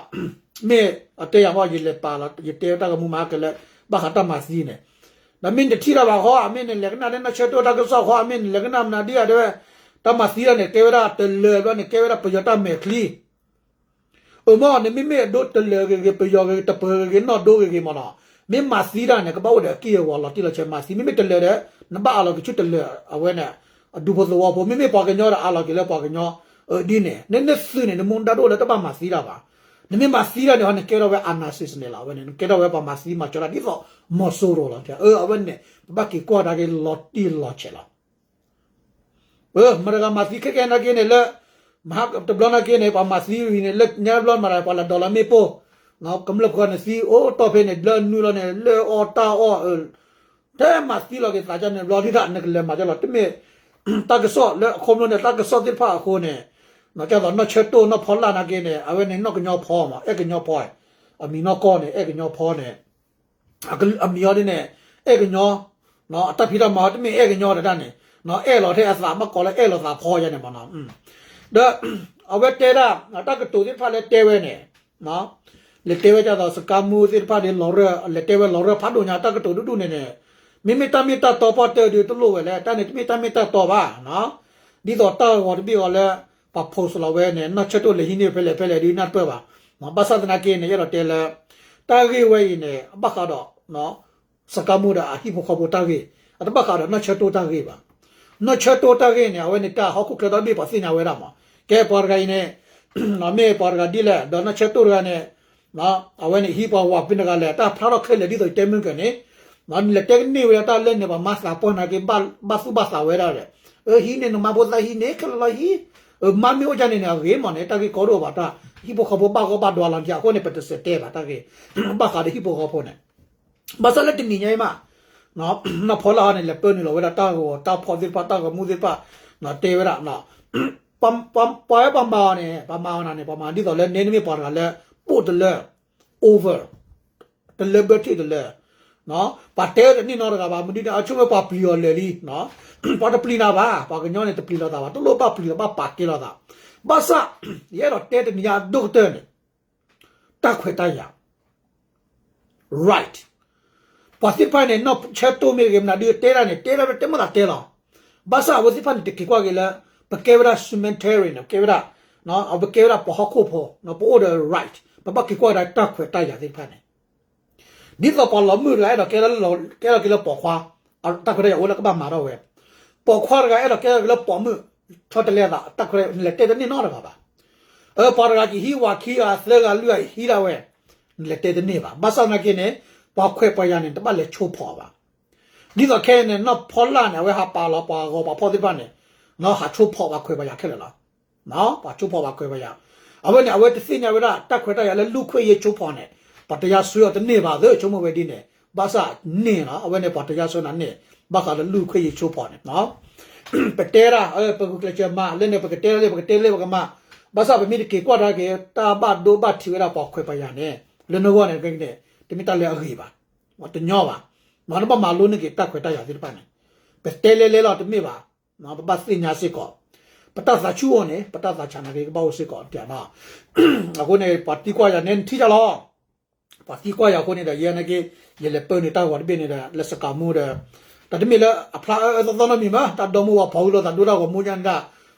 မ့ၢ်အတဲယၤမ့ၢ် ယလဲၤပာ်လီၤ ယတဲဝဲတၢ်ကမူမၤကဲလၢ ဘၣ်ဃးတၢ်မၤသံန့ၣ် ဒီးမ့ၢ်နတထံၣ်တၢ်ဘၣ်ဃီ မ့ၢ်နလဲၤကနၣ်လၢနီၢ်ဆၢတိၢ်တၢ်ကစီၣ်ဃီ မ့ၢ်နလဲၤကနၣ်မနုၤဒ်အတဲဝဲ တၢ်မၤသံတၢ်န့ၣ် ကဲဝဲဒၣ်တလၢာ်ဘျီန့ၣ် ကဲဝဲဒၣ်ပယီၤတၢ်မဲာ်ချံ အၢ မ့ၢ်နမ့မ့ၢ်အဒိတလၢာ်ဂ့ၤဂ့ၤ ပယီၤဂ့ၤဂ့ၤ တပၢၤဂ့ၤဂ့ၤ နီၢ်ဒိဂ့ၤဂ့ၤမ့ၢ်နီၤ မ့ၢ်မၤသံတၢ်န့ၣ် ကဘၣ်အိၣ်ဒီးအက့ၢ်အဂီၤ လီၤတံၢ်လီၤဆဲးမၤသံ မ့မ့ၢ်တလၢာ်ဒီး နဘၣ်အးလီၤက့ၤဆူတလၢာ် အဝဲန့ၣ် အဒူဖိသဝီဖိ မ့မ့ၢ်ပှၤကညီဒီးအးလီၤက့ၤလၢပှၤကညီ အၢ ဒ်န့ၣ် နနသုးန့ၣ် နမူဒါတအိၣ်လၢတဘၣ်မၤသံတၢ်ဘၣ် နမ့ၢ်မၤသံတၢ်န့ၣ်ဟီ နကဲထီၣ်ဝဲ အနၢ်စံးစန့ၣ် လီၤ အဝဲန့ၣ် နကဲထီၣ်ဝဲပှၤမၤသံမၤကၠီတၢ်ဒ်သိး မီၤစိရိၤလီၤ အၢ အဝဲန့ၣ် ပဘၣ်က့ၤကွၢ်တၢ်က့ၤလီၤတံၢ်လီၤဆဲးလီၤ မတၤတဂၤမၤသံခဲကဲနာ်က့န့ၣ်လၢ မဟါတဘျီနာ်က့န့ၣ် ပှၤမၤသံဝံၤန့ၣ် လၢညါတဘျီမၤတၢ် ပှၤလဲၤဒိးလီၤမ့ၣ်ပိၢ် ကမျၢၢ်ပှၤန့ၣ်သံအိၣ်တီၢ်ဖဲန့ၣ် ဘျၢနွံလီၤန့ၣ် လၢအီၣ်တၢ်အီၣ် ထဲမၤသံလီၤက့ၤသးကန့ၣ်ဘျီဒ်ဒၣ် နကလဲၤမၤကလီၤ တမ့ၢ် တၢ်ကစီၣ်လၢအခီဖျိန့ၣ် တၢ်ကစီၣ်သ့ၣ်တဖၣ်အဃိန့ၣ် ကသိးနီၢ်ဆၢတိၢ်နီၢ်ဖီလာ်နာ်က့န့ၣ် အဝဲန့ၣ်နီၢ်ကညီဖီမး အဲၣ်ကညီဖီ အမံၤနီၢ်ကီၢ်န့ၣ် အဲၣ်ကညီဖီန့ၣ် အမံၤအီၤဒ်န့ၣ် အဲၣ်ကညီ အတၢ်ဖံးတၢ်မၤအီၤတမ့ၢ်အဲၣ်ကညီတဒၣ်န့ၣ် အဲၣ်လီၤထဲအသး ဘၣ်ကိးလၢအဲၣ်လီၤသးဖီယါန့ၣ်မနီၤ. ဒီး အဝဲတဲဒၣ် တၢ်ကတိၤသ့ၣ်တဖၣ်လၢတဲဝဲန့ၣ် လဲၤတဲဝဲဒ်သိး စကါမူသ့ၣ်တဖၣ်ဒီး လဲၤတဲဝဲလီၤရၢၢ်ဖးဒိၣ်ညါ တၢ်ကတိၤဒူၣ်ဒူၣ်န့ၣ်န့ၣ် မ့မ့ၢ်တၢ်မ့ၢ်တၢ်တီပှၢ်တၢၢ်ဒုးတလိၣ်ဝဲလဲၣ်, တၢ်န့ၣ်တမ့ၢ်တၢ်မ့ၢ်တၢ်တီဘၣ်. ဒ်သိးတၢ်ဂီၤတဘ့ၣ်အီၤလၢ ပှၤ post လီၤဝဲန့ၣ် နီၢ်ဆၢတိၢ်လဲၤဟံးန့ၢ်ဖဲလဲၣ်ဖဲလဲၣ်ဒုးနၢ်တပၢၢ်ဘၣ်. ဘၣ်ဆၣ်သနာ်က့န့ၣ် ယအဲၣ်ဒိးတဲလၢ တၢ်ဂ့ၢ်ဝဲအံၤန့ၣ် အဘၣ်ဃးဒီး စကါမူဒီးအဟံၣ်ဖိဃီဖိတၢ်ဂ့ၢ်, အတဘၣ်ဃးဒီးနီၢ်ဆၢတိၢ်တၢ်ဂ့ၢ်ဘၣ်. နီၢ်ဆၢတိၢ်တၢ်ဂ့ၢ်န့ၣ် အဝဲန့ၣ်တၢ်ဟီၣ်ခိၣ်ချၢဒီဘ့ၣ်ပှၤသ့ၣ်ညါဝဲဒၣ်မး, ကဲပှၤတဂၤအံၤန့ၣ် မ့ၢ်ပှၤတဂၤဒ်လဲၣ် ဒီးနီၢ်ဆၢတိၢ်တဂၤန့ၣ် အဝဲန့ၣ်ဟံးပှၤဝၤဖဲတဂၤလဲၣ်, တၢ်ဖျါထီၣ်ခဲလၢာ်ဒ်သိးယတဲမုၢ်ကၢၤန့ၣ် နလဲၤတဲကန့ၢ်ဝဲဒၣ်တၢ်လၢန့ၣ် ပှၤမၤသးပှၢ်နာ်က့ ဘၣ်သူၣ်ဘၣ်သးဝဲဒၣ်ဒီး အဟံးန့ၢ်နမါဖိသၣ်ဟံးန့ၢ်ခဲလၢာ်လီၤဟံး, မါမ့ၢ်အိၣ်ဒ်န့ၣ်န့ၣ် အဂ့ၤမးန့ၣ် တၢ်ဂ့ၢ်ကီဒိၣ်ဘၣ်တၢ် ဟံၣ်ဖိဃီဖိဘၣ်ဂီၢ်ဘၣ်ဒွးလီၤက့ၤ အဃိန့ၣ် ပတစဲးတဲဘၣ်တၢ်ဂ့ၢ် ဘၣ်ဃးဒီးဟံၣ်ဖိဃီဖိန့ၣ် ဘၣ်ဆၣ်လၢတနံၤညါအံၤမး နီၢ်ဖီလာ်န့ၣ် လဲၤပၢနုာ်လီၤဝဲဒၣ်တၢ်ဂီၤတၢ်ဖီၣ်သ့ၣ်တဖၣ် တၢ်ဂီၤမူသ့ၣ်တဖၣ် တဲဝဲဒၣ် ပှၤဝဲပှၤမၤအီၤန့ၣ် ပှၤမၤအီၤနၤန့ၣ် ပှၤမၤဒ်သိးလၢန့ၣ်မ့ၢ်ပှၤတဂၤလၢ ပိၣ်တလၢ over တလၢဘၢထံၣ်တလၢ ပှၤတဲတန့ၢ်နီတဂၤဘၣ် မနုၤန့ၣ် အဆိကမိၣ်ပှၤပျံၤအီၤလၢာ်လံ ပှၤတပျံၤနၤဘၣ် ပှၤကညီန့ၣ် တပျံၤလိာ်သးဘၣ် တလိၣ်ဘၣ်ပျံၤလီၤ ဘၣ်ပာ်ကဲလိာ်သး ဘၣ်ဆၣ် ယအဲၣ်ဒိးတဲတနံၤညါအဒိၣ်ကတၢၢ်န့ၣ် တၢ်ခွဲးတၢ်ယာ် right ပှၤသ့ၣ်တဖၣ်န့ၣ် နီၢ်ဆၢတိၢ်မ့ၢ်ဂ့ၤ မနုၤဒုးတဲဒၣ်န့ၣ် တဲဒၣ်တဲမ့ၢ်သးတဲလီၤ. ဘၣ်ဆၣ်အဝဲသ့ၣ်တဖၣ်န့ၣ် တက့ၤကွၢ်က့ၤလၢ ပကဲဝဲဒၣ် humanitarian န့ၣ် ကဲဝဲဒၣ် ပကဲဝဲဒၣ်ပှၤဟီၣ်ခိၣ်ဖိ ပအိၣ်ဒီး right ပဘၣ်က့ၤကွၢ်ဝဲဒၣ်တၢ်ခွဲးတၢ်ယာ်သ့ၣ်တဖၣ်န့ၣ် ဒ်သိးပှၤလီၤမုၢ်တဂၤ အဲၣ်ဒိးကဲထီၣ်က့ၤလၢပိာ်ခွါ တၢ်ခွဲးတၢ်ယာ်အိၣ်လၢကဘၣ်မၤထီၣ်ဝဲ, ပိာ်ခွါတဂၤ အဲၣ်ဒိးကဲထီၣ်က့ၤလၢပိာ်မုၣ် ဆီတလဲအသး တၢ်ခွဲးနလဲၤတဲတန့ၢ်နီတဂၤဘၣ်. ပှၤတဂၤကဟံးဝၤခံဂၤသၢဂၤလွံၢ်ဂၤဟံးဒၣ်ဝဲ နလဲၤတဲတန့ၢ်ဘၣ်. ဘၣ်ဆၣ်သနာ်က့န့ၣ် ပှၤခွဲးပှၤယာ်န့ၣ် တဘၣ်လဲၤဆိဖီၣ်ဘၣ်. ဒ်သိးခဲအံၤန့ၣ် နီၢ်ဖီလာ်န့ၣ် အဝဲဟးပာ်လီၤပှၤဂီၤပှၤဖီၣ်သ့ၣ်တဖၣ်န့ၣ် နီၢ်ဟးဆိဖီၣ်ပှၤခွဲးပှၤယာ်ခဲလၢာ်လီၤ. ပှၤဆိဖီၣ်ပှၤခွဲးပှၤယာ် အဝဲန့ၣ် အဝဲတသ့ၣ်ညါဝဲဒၣ် တၢ်ခွဲးတၢ်ယာ်လၢလူၢ်ခွဲးယာ်ဆိဖီၣ်န့ၣ် ပှၤတယါစွဲအီၤတန့ၢ်ဘၣ်သ့ ဆိကမိၣ်ဝဲဒ်န့ၣ် ဘၣ်ဆၣ်န့ၢ်လီၤ. အဝဲန့ၣ် ပှၤတယါစွဲနၤန့ၢ် ဘၣ်ဃးလၢလူၢ်ခွဲးယာ်ဆိဖီၣ်န့ၣ် ပတဲဒၣ် ပဂုာ်ကျဲးစၢးမၤ လၢန့ၣ် ပကတဲလၢ ပကတဲလၢပကမၤ ဘၣ်ဆၣ်ပမ့ၢ်တက့ၤကွၢ်တၢ်က့ၤ တၢ်ဘၣ်ဒိဘၣ်ထံးဝဲဒၣ်ပှၤခွဲးပှၤယာ်န့ၣ် လၢနဂီၢ်န့ၣ် တမ့ၢ်တၢ်လၢအဂ့ၤဘၣ်. တညီဘၣ်. နဘၣ်မၤလိန့ၢ်က့ၤတၢ်ခွဲးတၢ်ယာ်သ့ၣ်တဖၣ်န့ၣ် ပတဲလဲလဲလီၤတမ့ၢ်ဘၣ်. ပဘၣ်သ့ၣ်ညါစ့ၢ်ကီး ပတၢ်သးဆူၣ်အိၣ်န့ၣ် ပတၢ်သးဆးနာ်က့ကဘၣ်အိၣ်စ့ၢ်ကီးတၢ်နီၤ. အဃိန့ၣ် ပှၤသံကွၢ်ယၤန့ၣ် နထံၣ်တၢ်လီၤ ပှၤသံကွၢ်ယၤအဃိန့ၣ်ဒီး ယဲနာ်က့ ယလဲၤပၢနုာ်တၢ်ဂီၤတဘ့ၣ်န့ၣ်ဒီး လၢစကၤမူဒီး တၢ်တမ့ၢ်လၢအဖျါအၢအၢသီသီနီတမံၤမး တၢ်ဒီမါဝၤဖီၣ်ဝံၤလိာ်သးဒိတၢ်ဂီၤမူညါန့ၣ်ဒၣ်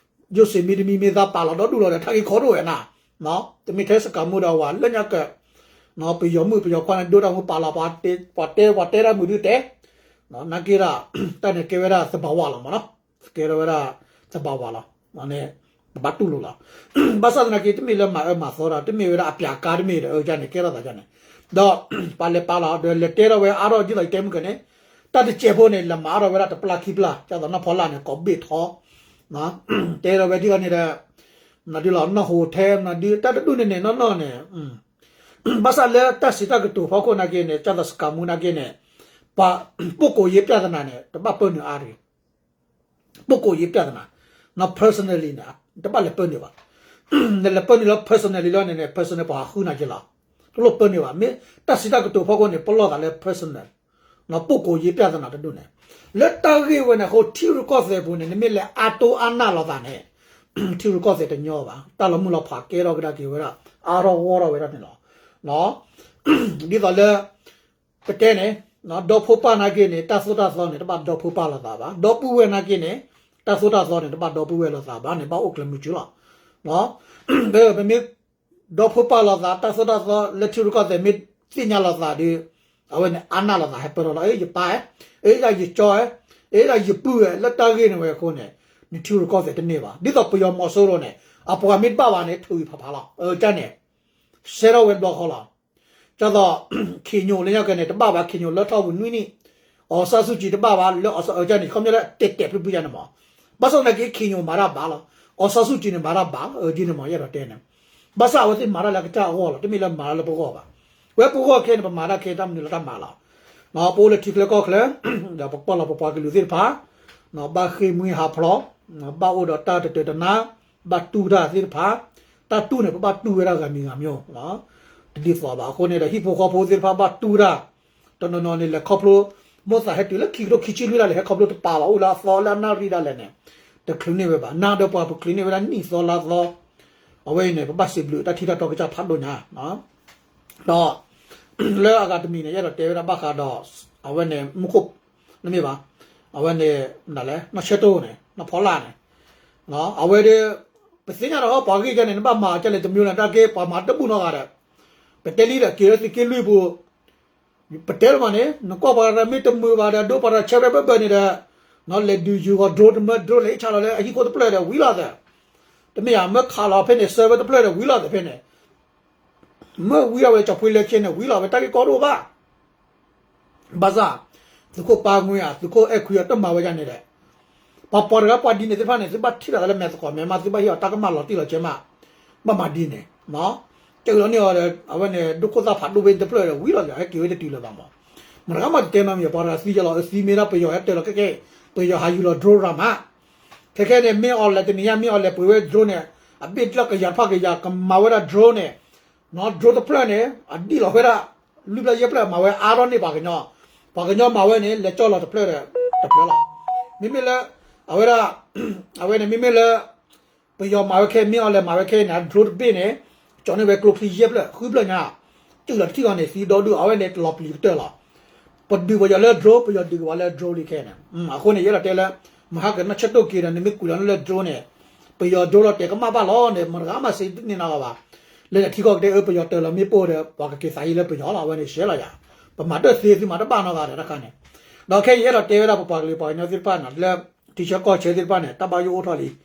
ယိၣ်စ့မံတမံၤမ့ၢ်သးပာ်လီၤဒီဒူၣ်လီၤဒီး တၢ်ဂ့ၢ်ခီဒိၣ်ဝဲနၤ တမ့ၢ်ထဲစကၤမူဒီးဝၤလၢညါကၢး ပယီၤမုၣ်ပယီၤခွါန့ၣ် ဒိတၢ်ဂီၤမူပာ်လီၤ ပှၤတဲ ပှၤတဲတၢ်မုာ်ဒုတဲ နာ်က့ဒၣ် တၢ်န့ၣ်ကဲဝဲဒၣ်သဘၣ်ဝါလီၤမးနီၤ ကဲထီၣ်ဝဲဒၣ်သဘၣ်ဝါလီၤ န့ၣ် ပဘၣ်တူၢ်လိာ်လီၤ. ဘၣ်ဆၣ်သနာ်က့ တမ့ၢ်လၢမၤအၢမၤသီဒီး တမ့ၢ်ဝဲဒၣ်အပျးကါတမ့ၢ်ဒီး အန့ၣ် ကဲထီၣ်သးန့ၣ် ဒီး ပှၤလဲၤပာ်လီၤဒီး လဲၤတဲထီၣ်ဝဲအါထီၣ်ဒ်သိးယတဲမုၢ်ကၢၤန့ၣ် တၢ်တစဲးဖိန့ၣ် လဲၤမၤအါထီၣ်ဝဲဒၣ်တပျၢ်ခံပျၢ် ဒ်သိးနီၢ်ဖီလာ်န့ၣ် ကိးဘ့ၣ်ထီ တဲထီၣ်ဝဲဒ်သိးန့ၣ်ဒီး မနုၤဒ်လီၤ နီၢ်ဟူးထဲ မနုၤဒ် တၢ်တဒူၣ်န့ၣ်န့ၣ် နီၢ်နီၢ်န့ၣ် ဘၣ်ဆၣ်လၢတၢ်စံးတၢ်ကတိၤဖီခိၣ်နာ်က့န့ၣ် ဒ်သိးစကၤမူနာ်က့န့ၣ် ပှၤ ပုဂ္ဂိုလ်ရေးပြဿနာန့ၣ် တဘၣ်ပၢနုာ်အါတဂ့ၤ ပုဂ္ဂိုလ်ရေးပြဿနာ နီၢ် personally န့ၣ် တဘၣ်လဲၤပၢနုာ်ဘၣ်. နလဲၤပၢနုာ်လၢ personally လီၤန့ၣ်န့ၣ် personally ပှၤဟးဃုနၤက့လီၤ. တလိၣ်ပၢနုာ်ဘၣ်. မ့ၢ်တၢ်စံးတၢ်ကတိၤဖီခိၣ်န့ၣ် ပလီၢ်သးလၢ personal နီၢ် ပုဂ္ဂိုလ်ရေးပြဿနာ တဒူၣ်န့ၣ် လၢတၢ်ဂ့ၢ်ဝဲန့ၣ်အဃိ ထံရူၢ်ကီၢ်သဲးပူၤန့ၣ် နမ့ၢ်လဲၤအါတိအါနၢ်လိာ်သးန့ၣ် ထံရူၢ်ကီၢ်သဲးတညီဘၣ်. တၢ်လီၤမုၢ်လီၤဖးကဲထီၣ်ကဒါက့ၤဝဲဒၣ် အါထီၣ်ဂီၢ်ထီၣ်ဝဲဒၣ်န့ၣ်လီၤ. ဒ်သိးလၢ ပတဲန့ၣ် ဒီဖိပၢ်နာ်က့န့ၣ် တၢ်သိၣ်တၢ်သီန့ၣ် တဘၣ်ဒီဖိပၢ်လိာ်သးဘၣ်. ဒီပုၢ်ဝဲၢ်နာ်က့န့ၣ် တၢ်သိၣ်တၢ်သီန့ၣ် တဘၣ်ဒီပုၢ်ဝဲၢ်လိာ်သးဘၣ်န့ၣ် ဘၣ်အိၣ်ကျဲၤမုာ်စုလီၤ. ပမ့ၢ် ဒီဖိပၢ်လိာ်သး တၢ်သိၣ်တၢ်သီလၢထံရူၢ်ကီၢ်သဲးမ့ၢ်သ့ၣ်ညါလိာ်သးဒီး အဝဲန့ၣ် အါနၢ်လိာ်သးဟဲပၢၢ်ထီၣ်လီၤ. အ့ ယပၢ်ဧၢ, အ့ ယကၠီဧၢ, အ့ ယပုၢ်ဧၢ လၢတၢ်ဂ့ၢ်န့ၣ်ဝဲအဃိန့ၣ် နထံရူၢ်ကီၢ်သဲးတန့ၢ်ဘၣ်. ဒ်သိးပယီၤမီၤစိရိၤန့ၣ် အပှၤမ့ၢ်တဘၣ်ဘၣ်န့ၣ် ထုးအံၤဖးဖးလီၤ. အကန့ၣ် စဲထီၣ်ဝဲတဘျီဃီလီၤ. ဒ်သိး ခ့ၣ်ညိၣ်လၢညါက့န့ၣ် တဘၣ်ဘၣ် ခ့ၣ်ညိၣ်လၢထီၣ်ပူၤနွံနံၣ်, အောင်ဆန်းစုကြည် တဘၣ်ဘၣ် လၢအကန့ၣ် ခီပညီလၢတဲာ်တဲာ်ဖျုဖျုယါန့ၣ်မး. ဘၣ်ဆၣ်သနာ်က့ ခ့ၣ်ညိၣ်မၤတၢ်ဘၣ်လီၤ. အောင်ဆန်းစုကြည် န့ၣ် မၤတၢ်ဘၣ်လီၤ အကန့ၣ်မး ယအဲၣ်ဒိးတဲန့ၣ်. ဘၣ်ဆၣ်အဝဲသ့ၣ်မၤတၢ်လၢအကစၢ်အဂီၢ်လီၤ တမ့ၢ်လၢမၤတၢ်လၢပဂီၢ်ဘၣ်. ဝဲပဂီၢ်ခဲအံၤန့ၣ် ပမၤတၢ်ခဲအံၤ တၢ်မနုၤလၢတၢ်မၤလီၤ. ပအိၣ်လၢထံချၢကီၢ်ချၢ ဒီးပကွၢ်လီၤပပှၤကလုာ်သ့ၣ်တဖၣ် ဘၣ်ဃ့ၢ်မှံဟးဖျိး, ဘၣ်အိၣ်ဒီးတၢ်တတၢာ်တနါ, ဘၣ်တူၢ်တၢ်သ့ၣ်တဖၣ်, တၢ်တူၢ်န့ၣ် ပဘၣ်တူၢ်ဝဲဒၣ်ဂၤမံၤဂၤမံၤ, တဒ်သိးဘၣ်. အဃိန့ၣ်ဒီး ဟံၣ်ဖိဃီဖိသ့ၣ်တဖၣ်ဘၣ်တူၢ်တၢ်, တနီၤနီၤန့ၣ် လဲၤခီဖျိ မိၣ်သးဟဲတုၤလၢခံကထိခံဆံလွံၢ်ဒၣ်လဲာ် ဟဲခီဖျိတပာ်ဘၣ် အိၣ်လၢအသီလၢအနၣ်ရံၣ်ဒၣ်လဲာ်န့ၣ် တချုးန့ၢ်ဝဲဘၣ်. နၤဒီးပှၤပချုးန့ၢ်ဝဲဒၣ်နံၣ်သီလါသီ, အဝဲအံၤန့ၣ် ပဘၣ်စံးဘျုးတၢ်ထံၣ်တၢ်တီကစၢ်ဖးဒိၣ်ညါ ဒီး လၢအဂၤတမံၤန့ၣ် ယအဲၣ်ဒိးတဲဝဲဒၣ်ဘၣ်ဃးဒီး အဝဲန့ၣ် မူခိၣ် နမ့ၢ်ဘၣ်, အဝဲန့ၣ် မနုၤလဲၣ် နီၢ်ဆဲတိၢ်န့ၣ် နီၢ်ဖီလာ်န့ၣ် အဝဲဒီး ပသ့ၣ်ညါဒီးပှၤဂ့ၢ်ကဲန့ၣ် နဘၣ်မၤကဲလဲၣ်တမံၤလၢတၢ်က့ ပှၤမၤတဘူၣ်နီတဂၤဒီး ပတဲလံဒီးက့ၤလၢသုးက့လွံၢ်ပူၤ ပတဲလီၤမးန့ၣ် နကွၢ်ပှၤတဂၤမ့ၢ်တမုာ်ဘၣ်ဒီး ဒိပှၤတဂၤဆၢရဲၣ်ဘၢဘၢန့ၣ်ဒီး လဲၤဒုးယုၢ်ဂီၤ drone တမၢ drone လဲၤအံၣ်ဆါလီၤလၢအဟံၣ်ခိၣ်တဖျၢၣ်ဒီးဝံၤလီၤသး, တမ့ၢ်ဧါ မၢခးလီၤဖဲန့ၣ် server တဖျၢၣ်ဒီးဝံၤလီၤသးဖဲန့ၣ် မၢဝံၤအဝဲကၠီၤပှ့ၤလဲၤဆ့န့ၣ် ဝံၤလီၤဝဲတၢ်ဂ့ၢ်ကီတအိၣ်ဘၣ် ဘၣ်ဆၣ် သုးခိၣ်ပၢ်ငွေဧါ သုးခိၣ်အဲၣ်ခွံအီၤတမၤဝဲဒ်န့ၣ်ဒီး ပှၤပှၤတဂၤပှၤဒ်န့ၣ်သ့ၣ်တဖၣ်န့ၣ် သုဘၣ်ထံၣ်လိာ်သးလၢမဲာ်သကိးမဲာ်မး သုဘၣ်ဟ့ၣ်အီၤတၢ်ကမၣ်လီၤတံၢ်လီၤဆဲးမး ဘၣ်မၤဒ်န့ၣ် ကလီန့ၢ်အီၤဒီး အဝဲန့ၣ် ဒိၣ်ခိၣ်သၣ်ဖးဒိၣ်ဘ့ၣ်တဖျၢၣ်ဒီးဝံၤလီၤဒီး ဟဲက့ၤဝဲတတုၤလၢၤဘၣ်မး မတၤဂၤမးတတဲမးမံၤ ပှၤတဂၤသံယလီၤ အသံမ့ၢ်ဒၣ်ပယီၤဟဲတၢၤလီၤခဲကဲ ပယီၤဟးယူၤလီၤ drone ရၤမး ခဲခဲန့ၣ် မ့ၢ်အီၤလဲၤ တနံၤညါမ့ၢ်အီၤလဲၤပှ့ၤဝဲ drone န့ၣ် အဘ့ၣ်တဖျၢၣ်ကယၤတဖၣ်ကယၤ ကမၤဝဲဒၣ် drone န့ၣ် drone တဖျၢၣ်န့ၣ် အဒံၣ်လီၤဝဲဒၣ် လွံၢ်ဖျၢၣ်ယဲၢ်ဖျၢၣ်မၤဝဲအါထီၣ်န့ၢ်ပှၤကညီ ပှၤကညီမၤဝဲန့ၣ် လဲၤကၠီၣ်လီၤတဖျၢၣ်ဒီး တဖျၢၣ်လီၤ မ့မ့ၢ်လၢ အဝဲဒၣ် အဝဲန့ၣ် မ့မ့ၢ်လၢ ပယီၤမၤဝဲခဲ မ့ၢ်အီၤလဲၤမၤဝဲခဲအံၤန့ၣ် drone တဘ့ၣ်န့ၣ် ကၠီၤန့ၢ်ဝဲကျိချံယဲၢ်ဖျၢၣ် ဃုဖျၢၣ်ညါ တုၤလီၤတထံၣ်ဂီၤန့ၣ် သံဒီဒူၣ် အဝဲန့ၣ်တလီၤပျံၤကတၢၢ်လီၤ ပဒုးပယီၤလၢ drone ပယီၤဒုးက့ၤပှၤလၢ drone လံခဲန့ၣ် အဃိန့ၣ် ယအဲၣ်ဒိးတဲလၢ မဟါကနီၢ်ဆၢတိၢ်က့ၤဒီး နမ့ၢ်ကွံာ်လီၤနလၢ drone န့ၣ် ပယီၤ drone လီၤတဲာ်ကမၣ်ဘၣ်လီၤန့ၣ် မတၤဂၤမးစံးတန့ၢ်နီတဂၤဘၣ် လၢနထံကီၢ်ကတဲအၢ ပယီၤတၢၤလီၤမ့ၣ်ပိၢ်ဒီး ပှၤကက့ၤသးဟံးလၢပယီၤလီၤ အဝဲန့ၣ်ရှဲလီၤယၤ ပမၤတၢ်သ့သုမၤတဘၣ်နီတဂၤဒီးတခါန့ၣ် ဒီးခဲအံၤယအဲၣ်ဒိးတဲဝဲဒၣ်ပပှၤကလုာ်ပှၤကညီသ့ၣ်တဖၣ်န့ၣ် လၢ ထံဆၢကီၢ်ဆၢသ့ၣ်တဖၣ်န့ၣ် တၢ်ဘၣ်ယိၣ်အိၣ်ထီၣ်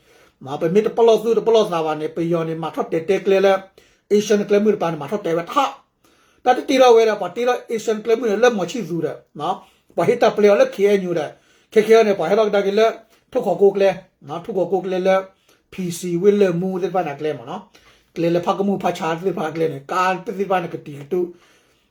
လံ ပမ့ၢ်တပလီၢ်သူၣ်တပလီၢ်သးဘၣ်န့ၣ် ပယီၤန့ၣ် မၤထီၣ်တဲာ်တဲကျဲလၢ Asian ကျဲမုၢ်တပၤန့ၣ် မၤထီၣ်တဲာ်ဝဲထီၣ် တၢ်တတ့ထီၣ်ဝဲဒီး ပှၤတ့ထီၣ် Asian ကျဲမုၢ်န့ၣ် လၢမီၤဆံၣ်သူဒီး ပှၤဟ့ၣ်တၢ်ပျဲအီၤလၢ K N U ဒီး ခဲခဲအံၤန့ၣ် ပှၤဟဲထီၣ်ကဒါက့ၤလၢ ထိၣ်ကီၤကိးကျဲ ထိၣ်ကီၤကိးကျဲလၢ P C ဝ့ၢ်လၢၢ်မူသ့ၣ်တဖၣ်န့ၣ်အကျဲမ့ၢ်နီၤ ကျဲလၢဖးကမူၣ်ဖးဆါသ့ၣ်တဖၣ်အကျဲန့ၣ် ကါသ့ၣ်တဖၣ်န့ၣ် ကတံာ်ကတူာ်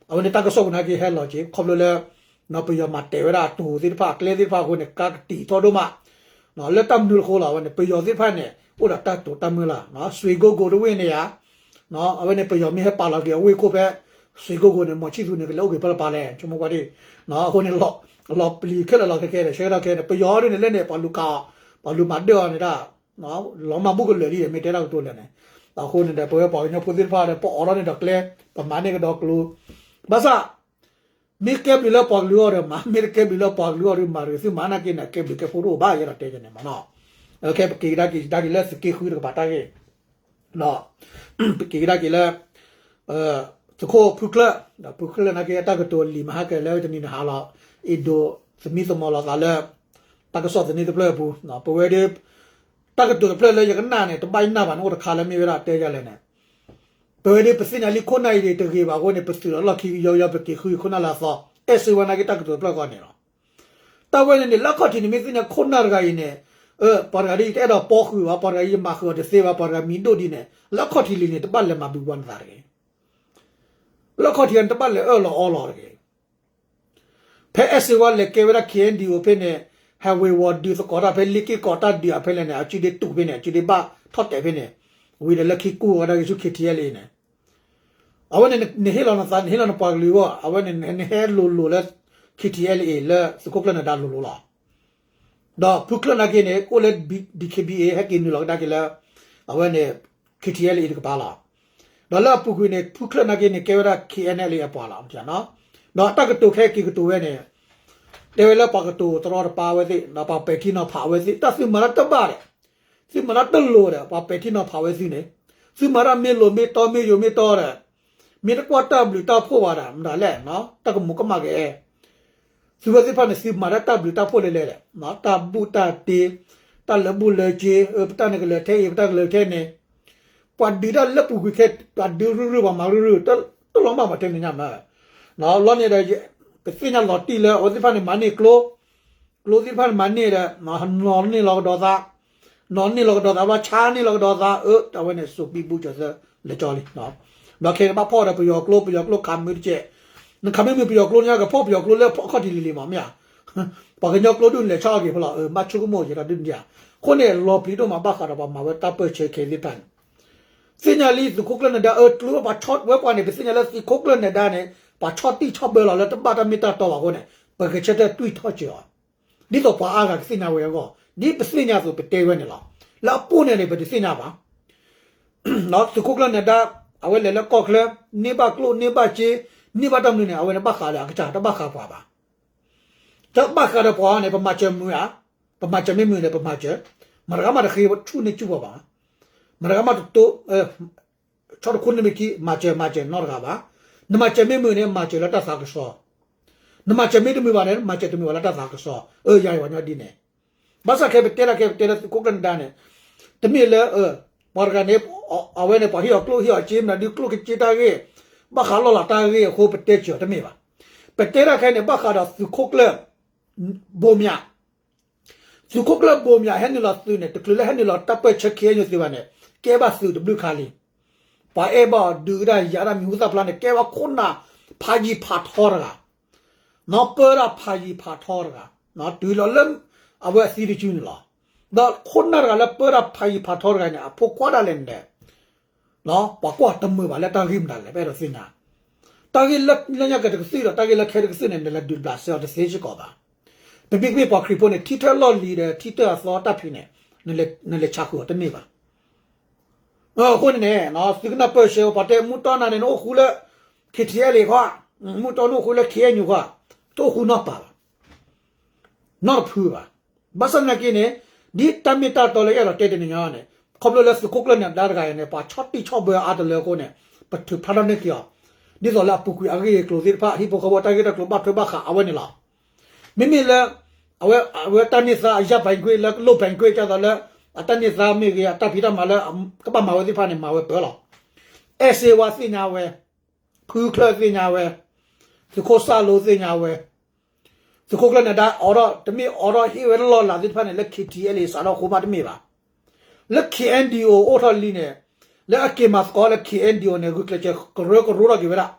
အဝဲန့ၣ်တၢ်ကစီၣ်ပူၤနာ်က့ဟဲလီၤက့ၤ ခီဖျိလၢ ပယီၤမၤတဲာ်ဝဲဒၣ်တိၤသ့ၣ်တဖၣ် အကျဲသ့ၣ်တဖၣ်အဃိန့ၣ် ကါကတံာ်ထီၣ်ဒိၣ်မး လၢတၢ်မနုၤအဃိလီၤ အဝဲန့ၣ် ပယီၤသ့ၣ်တဖၣ်န့ၣ် အိၣ်ဒီးတၢ်တိာ်တၢ်မုၢ်လၢ် စွ့ကိၢ်ကိၢ်တဝ့ၢ်န့ၣ်ဧါ အဝဲန့ၣ် ပယီၤမ့ၢ်ဟဲပာ်လီၤက့ၤအဝ့ၢ်ခိၣ်ဖဲ စွ့ကိၢ်ကိၢ်န့ၣ် မီၤဆံၣ်သူန့ၣ် ကလဲၤအိၣ်က့ၤဖဲလၢပၤလဲၣ် ဆိကမိၣ်ကွၢ်ဒ် အဃိန့ၣ် လီၤပျံၤခဲလၢာ်လီၤခဲခဲဒီး ဆၢကတီၢ်ခဲန့ၣ် ပယီၤဒ်န့ၣ်လၢန့ၣ် ပှၤလူၤကးအီၤ ပှၤလူၤမၤဒၢအီၤန့ၣ်ဒၣ် လီၤမၢ်ဘူၣ်ကလၢာ်လံ မ့ၢ်တဲတၢ်ကတိၤလဲၣ်န့ၣ် အဃိန့ၣ်ဒီး ပဝဲပှၤကညီဖိသ့ၣ်တဖၣ်ဒီး ပအိးထီၣ်န့ၢ်ဒီးကျဲ ပမၤန့ၢ်ကဒီးကျိ ဘၣ်ဆၣ် မ့ၢ်ကဲဘျုးလၢပှၤကလုာ်အီၤဒီးမၤ မ့ၢ်တကဲဘျုးလၢပှၤကလုာ်အီၤဒီးမၤတဂ့ၤ သုမၤနာ်က့န့ၣ် ကဲဘျုးကဲဖှိၣ်တအိၣ်ဘၣ် ယအဲၣ်ဒိးတဲန့ၣ်မ့ၢ်နီၤ ခဲပက့ၤကဒါက့ၤကဒါက့ၤလၢသုးက့ဃုတကပၤတၢ်ဂ့ၢ် ဒီး ပက့ၤကဒါက့ၤလၢ သုးခိၣ်ဖုချၢၣ် ဒီးဖုချၢၣ်နာ်က့အတၢ်ကတိၤလံာ်မဟါကလဲၤဝဲတနံၤနဟါလီၤ အဲၣ်ဒိးသမံသမိးလိာ်သးလၢ တၢ်ကစီၣ်သန့တဖျၢၣ်အပူၤ ပဝဲဒၣ် တၢ်ကတိၤတဖျၢၣ်လၢယကနၣ်န့ၣ် တဘၣ်ယနၢ်ဘၣ်န့ၣ် အိၣ်တခါလၢမ့ၢ်ဝဲဒၣ်တဲယၤလဲၣ်န့ၣ် ပဝဲဒၣ်ပသ့ၣ်ညါလံခိၣ်နၢ်အံၤတဂ့ၤဘၣ်အဃိန့ၣ် ပသုးလီၤလီၢ်ခံကယီကယီ ပက့ၤဃုခိၣ်နၢ်လၢအသီ အဲၣ်စ့ဝါနာ်က့တၢ်ကတိၤတဖျၢၣ်ဃီန့ၣ်လီၤ တၢ်ဝဲန့ၣ်န့ၣ် လၢအခီၣ်ထံးန့ၣ် မ့ၢ်သ့ၣ်ညါခိၣ်နၢ်တဂၤအံၤန့ၣ် ပှၤတဂၤဒ်အံၤ တအဲၣ်ဒိးပီဃုာ်ဘၣ် ပှၤတဂၤအံၤယမၤဃုာ်အီၤတသ့ဘၣ် ပှၤတဂၤမံၤဒိၣ်ဒ်န့ၣ် လၢအခီၣ်ထံးလံန့ၣ် တဘၣ်လဲၤမၤဘုပှၤနသးတဂ့ၤ လၢအခီၣ်ထံးန့ၣ် တဘၣ်လဲၤအၢၣ်လီၤအီလီၤတဂ့ၤ ဖဲအဲၣ်စ့ဝါလဲၤကဲဝဲဒၣ် K N D O ဖဲန့ၣ် ဟဲဝ့ၤဝီၤဒုးသကိးတၢ်ဖဲလ့ၣ်က့ၢ်ကီးတၢ်ဒုးအဖဲလဲၣ်န့ၣ် အစုဒ့တူၢ်ဖဲန့ၣ် အစုဒ့ဘၣ်ထီၣ်တဲာ်ဖဲန့ၣ် ဝံၤဒီးလၢခံကူၣ်ဝဲဒၣ်က့ၤဆူ K T L A န့ၣ် အဝဲန့ၣ် နဟ့ၣ်လီၤနသး နဟ့ၣ်လီၤနပှၤကလုာ်အဂီၢ် အဝဲန့ၣ် နဟဲလိၤလိၤလၢ K T L A လၢသုးခိၣ်ကျၢၢ်နၢၤဒါလိၤလိၤလီၤ. ဒီးဖုချၢၣ်နာ်က့န့ၣ် အိၣ်လၢ D K B A ဟဲက့ၤနုာ်လီၤကဒါက့ၤလၢ အဝဲန့ၣ် K T L A တကပၤလီၤ. ဒီးလၢအပူၤကွံာ်န့ၣ် ဖုချၢၣ်နာ်က့န့ၣ် ကဲဝဲဒၣ် K N L A အပှၤလီၤ. ဒီးတၢ်ကတိၤခဲက့ၤကတိၤဝဲန့ၣ် တဲဝဲလၢပှၤကတိၤတရီတပါအဝဲသ့ၣ် ဒီးပှၤပဲာ်ထံနီၤဖးအဝဲသ့ၣ် တၢ်သုမၤတၢ်တဘၣ်ဒီး သုမၤတၢ်တလိၤဒီး ပှၤပဲာ်ထံနီၤဖးဝဲသုန့ၣ် သုမၤတၢ်မ့ၢ်လိၤမ့ၢ်တီမ့ၢ်ယိာ်မ့ၢ်တီဒီး မ့ၢ်တကွၢ်တၢ်ဘျုးတၢ်ဖှိၣ်ဘၣ်ဒီး မတၤလဲၣ် တၢ်ကမူးကမၣ်ကအဲၣ် သုဝဲသ့ၣ်တဖၣ်န့ၣ် သုမၤတၢ်တၢ်ဘျုးတၢ်ဖှိၣ်လဲၣ်လဲၣ်ဒီး တၢ်ဘူၣ်တၢ်တ့ တၢ်လၢာ်ဘူၣ်လၢာ်စ့ ပတၢ်န့ၣ်ကလၢာ်ထဲအံၤ ပတၢ်ကလၢာ်ထဲန့ၣ် ပှၤဒုးတၢ်လၢပူၤကွံာ်ခဲ ပှၤဒုးရုၢ်ရုၢ် ပှၤမၤရုၢ်ရုၢ် တလီၤမၢ်မၤတဲန့ၣ်ညါမး လီၤန့ၣ်ဒီး ပသ့ၣ်ညါလီၤတံၢ်လၢ အဝဲသ့ၣ်တဖၣ်န့ၣ် မၤန့ၢ်ကျိ ကျိသ့ၣ်တဖၣ်န့ၣ် မၤန့ၢ်ဒီး နီၢ်န့ၢ်လီၤကဒီးသး နီၢ်န့ၢ်လီၤကဒီးသး ဘျီဆါန့ၢ်လီၤကဒီးသး အၢ အဝဲန့ၣ် စိာ်ပံဘူကၠီၤသၢ လဲၤကၠီလံ ဘျီခဲန့ၣ်ဘၣ်ဖီၣ်ဒီးပယီၤကျိ ပယီၤကျိခးမုာ်တကဲး နခးမုာ်မုာ်ပယီၤကျိန့ၣ် ကဖီၣ်ပယီၤကျိလၢအခီၣ်ထံးလံၤလံၤမး မ့ၢ်ဧါ ပှၤကညီကျိဒုးလဲၤဆါအီၤက့ၤဖဲလီၤ ဘၣ်ဆိကမိၣ်ယဲတၢ်ဒုးဒံးဧါ အဃိန့ၣ် လီၤပျံၤဒိၣ်မးဘၣ်ဃးဒီးပှၤမၤဝဲတၢ်ပၢၢ်ဆၢခဲသ့ၣ်တဖၣ်န့ၣ် သ့ၣ်ညါလံသုးခိၣ်ကျၢၢ်နဒါအၢကျိၤပှၤဆီၣ်ဝဲပှၤန့ၣ် ပသ့ၣ်ညါလၢသုးခိၣ်ကျၢၢ်နဒါန့ၣ် ပှၤဆီၣ်တံၢ်ဆီၣ်ဘၢလီၤလၢတဘၣ်တၢ်မ့ၢ်တၢ်တီဘၣ်အဃိန့ၣ် ပဂဲၤဆၢထၢၣ်တွံၢ်ထီၣ်စၢၤအီၤ ဒ်သိးပှၤအါဂၤကသ့ၣ်ညါဝဲအဂီၢ် ဒ်ပသ့ၣ်ညါအသိးပတဲဝဲန့ၣ်လီၤ. လၢအပူၤန့ၣ်န့ၣ် ပတသ့ၣ်ညါဘၣ် သုးခိၣ်ကျၢၢ်နဒါ အဝဲလဲၤလၢကီၢ်ချၢ န့ၢ်ဘၣ်ကျိၣ်န့ၢ်ဘၣ်စ့ န့ၢ်ဘၣ်တၢ်မနုၤန့ၣ် အဝဲန့ၣ်ဘၣ်ဃးဒီးအကစၢ်တဘၣ်ဃးပှၤဘၣ် တဘၣ်ဃးဒီးပှၤန့ၣ် ပမၤစၢၤမုာ်ဧါ, ပမၤစၢၤမ့ၢ်မုာ်န့ၣ် ပမၤစၢၤ, မတၤတဂၤမးတဃ့ဆူၣ်န့ၢ်ဆူၣ်ပှၤဘၣ်, မတၤတဂၤမးတတိ ဆီၣ်တခိၣ်န့ၢ်မ့ၢ်ခံ မၤစၢၤမၤစၢၤနီတဂၤဘၣ်, နမၤစၢၤမ့ၢ်မုာ်န့ၣ် မၤစၢၤလၢတၢ်သးကစီၣ်, နမၤစၢၤမ့ၢ်တမုာ်ဘၣ်န့ၣ် မၤစၢၤတမုာ်ဘၣ်လၢတၢ်သးကစီၣ်, အၢ ယၤယဝၤညီဒ်န့ၣ် ဘၣ်ဆၣ်ခဲပတဲဒၣ်ခဲပတဲလၢသုးခိၣ်ကျၢၢ်နဒါန့ၣ် တမ့ၢ်လၢ ပှၤတဂၤန့ၣ် အဝဲန့ၣ် ပှၤဟ့ၣ်အီၤကျိၣ်ဟ့ၣ်အီၤစ့ မနုၤဒုးကျိၣ်ကစ့တၢ်ဂ့ၢ် ဘၣ်ဃးလီၢ်လၤတၢ်ဂ့ၢ်အဃိပတဲစၢၤတမ့ၢ်ဘၣ်. ပတဲဒၣ်ခဲန့ၣ် ဘၣ်ဃးဒီးသုးခိၣ်ကျၢၢ် ဘိမၠး သုးခိၣ်ကျၢၢ်ဘိမၠးဟဲနုာ်လီၤသုးန့ၣ် တချုးလၢဟဲနုာ်လီၤတၢ်ပၢၢ်ဆၢ ခ့ၣ်အဲၣ်ယူၣ် သုးဘၣ်န့ၣ် ကဲဘၣ်သုးတဘျုးခါလံ. ပှၤအဲၣ်ဘၣ်အီၤဒုးဒၣ်ယၤဒၣ်မံၤဟူသၣ်ဖျါန့ၣ် ကဲဝဲခိၣ်နၢ်ဖးယံၤဖးထီတဂၤ နီၢ်ပၢတၢ်ဖးယံၤဖးထီတဂၤ, တုၤလီၤလၢ အဝဲအသံတစုန့ၣ်လီၤ. ဒီးခိၣ်နၢ်တဂၤလၢပၢတၢ်ဖးယံၤဖးထီတဂၤန့ၣ် အဖိခွါဒၣ်လဲာ်န့ၣ် ပှၤကွၢ်တမုာ်ဘၣ်လၢတၢ်ဂ့ၢ်မတၤလဲၣ် ပအဲၣ်ဒိးသ့ၣ်ညါ, တၢ်ဂ့ၢ်လၢညါက့ၤတကသုၣ်ဒီး တၢ်ဂ့ၢ်လၢခဲတကသုၣ်န့ၣ် နလဲၤဒုးဘျးစဲအီၤတသ့စ့ၢ်ကီးဘၣ်. ပမ့ၢ်ကမ့ၢ်ပှၤခရံာ်ဖိန့ၣ် ထံထၢၣ်လီၢ်လံၤဒီး ထံထၢၣ်အသီတၢ်ဖံးန့ၣ် နလဲၤဆးဃုာ်အီၤတန့ၢ်ဘၣ်. အဃိန့ၣ်န့ၣ် သုကနၢ်ပၢၢ်ဆၢ ပှၤတဲမူတီနၤန့ၣ် နအိၣ်ဃူလၢ ခ့ၣ်ထံၣ်အဲၣ်လ့ၣ်ခီ, မူတီနအိၣ်ဃူလၢ ခ့ၣ်အဲၣ်ယူၣ်ခီ, တအိၣ်ဃူနီတပၤဘၣ်, နီတဖုဘၣ်. ဘၣ်ဆၣ်သနာ်က့န့ၣ် ဒ်တၢ်မ့ၢ်တၢ်တီလၢယအဲၣ်ဒိးတဲတနံၤညါန့ၣ် ခီဖျိလၢသုးခိၣ်ကျၢၢ်နဒါတဂၤအံၤန့ၣ် ပှၤဆီၣ်တံၢ်ဆီၣ်ဘၢအါတလၢအဃိန့ၣ် ပထုးဖျါထီၣ်န့ၢ်က့ၤအီၤ ဒ်သိးလၢအပူၤကွံာ်အဂ့ၢ်အကျိၤသ့ၣ်တဖၣ် ဟံၣ်ဖိဃီဖိတၢ်ဂ့ၢ်တၢ်ကျိၤဘၣ်ထွဲဘၣ်ဃးအဝဲန့ၣ်လီၤ. မ့မ့ၢ်လၢ အဝဲ အဝဲတၢ်န့ၢ်သါအယၢ်ဘၣ်ကွ့ၢ်လၢကလိၣ်ဘၣ်ကွ့ၢ် ဒ်သိးလၢ အတၢ်န့ၢ်သါမ့ၢ်ဂ့ၤ အတၢ်ဖံးတၢ်မၤလၢ ကဘၣ်မၤဝဲသ့ၣ်တဖၣ်န့ၣ် မၤဝဲပၢၤလီၤ. အဲၣ်စ့ဝါသ့ၣ်ညါဝဲ, ဖုချၢၣ်သ့ၣ်ညါဝဲ, သုးခိၣ်စၣ်လိသ့ၣ်ညါဝဲ, သုးခိၣ်ကျၢၢ်နဒါ အိးထီၣ် တမ့ၢ်အိးထီၣ်ဟ့ၣ်ဝဲလီၢ်လၤသ့ၣ်တဖၣ်န့ၣ် လၢ ခ့ၣ်ထံၣ်အဲၣ်လ့ၣ် စးထီၣ်ဃိမးတမ့ၢ်ဘၣ်. လၢ ခ့ၣ်အဲၣ်ယူၣ် အိၣ်ထီၣ်လံန့ၣ် လၢအက့ၤမၤသကိးလၢ ခ့ၣ်အဲၣ်ယူၣ် န့ၣ် ဂုာ်ကျဲးစၢးကရၢကရိထီၣ်က့ၤဝဲဒၣ်.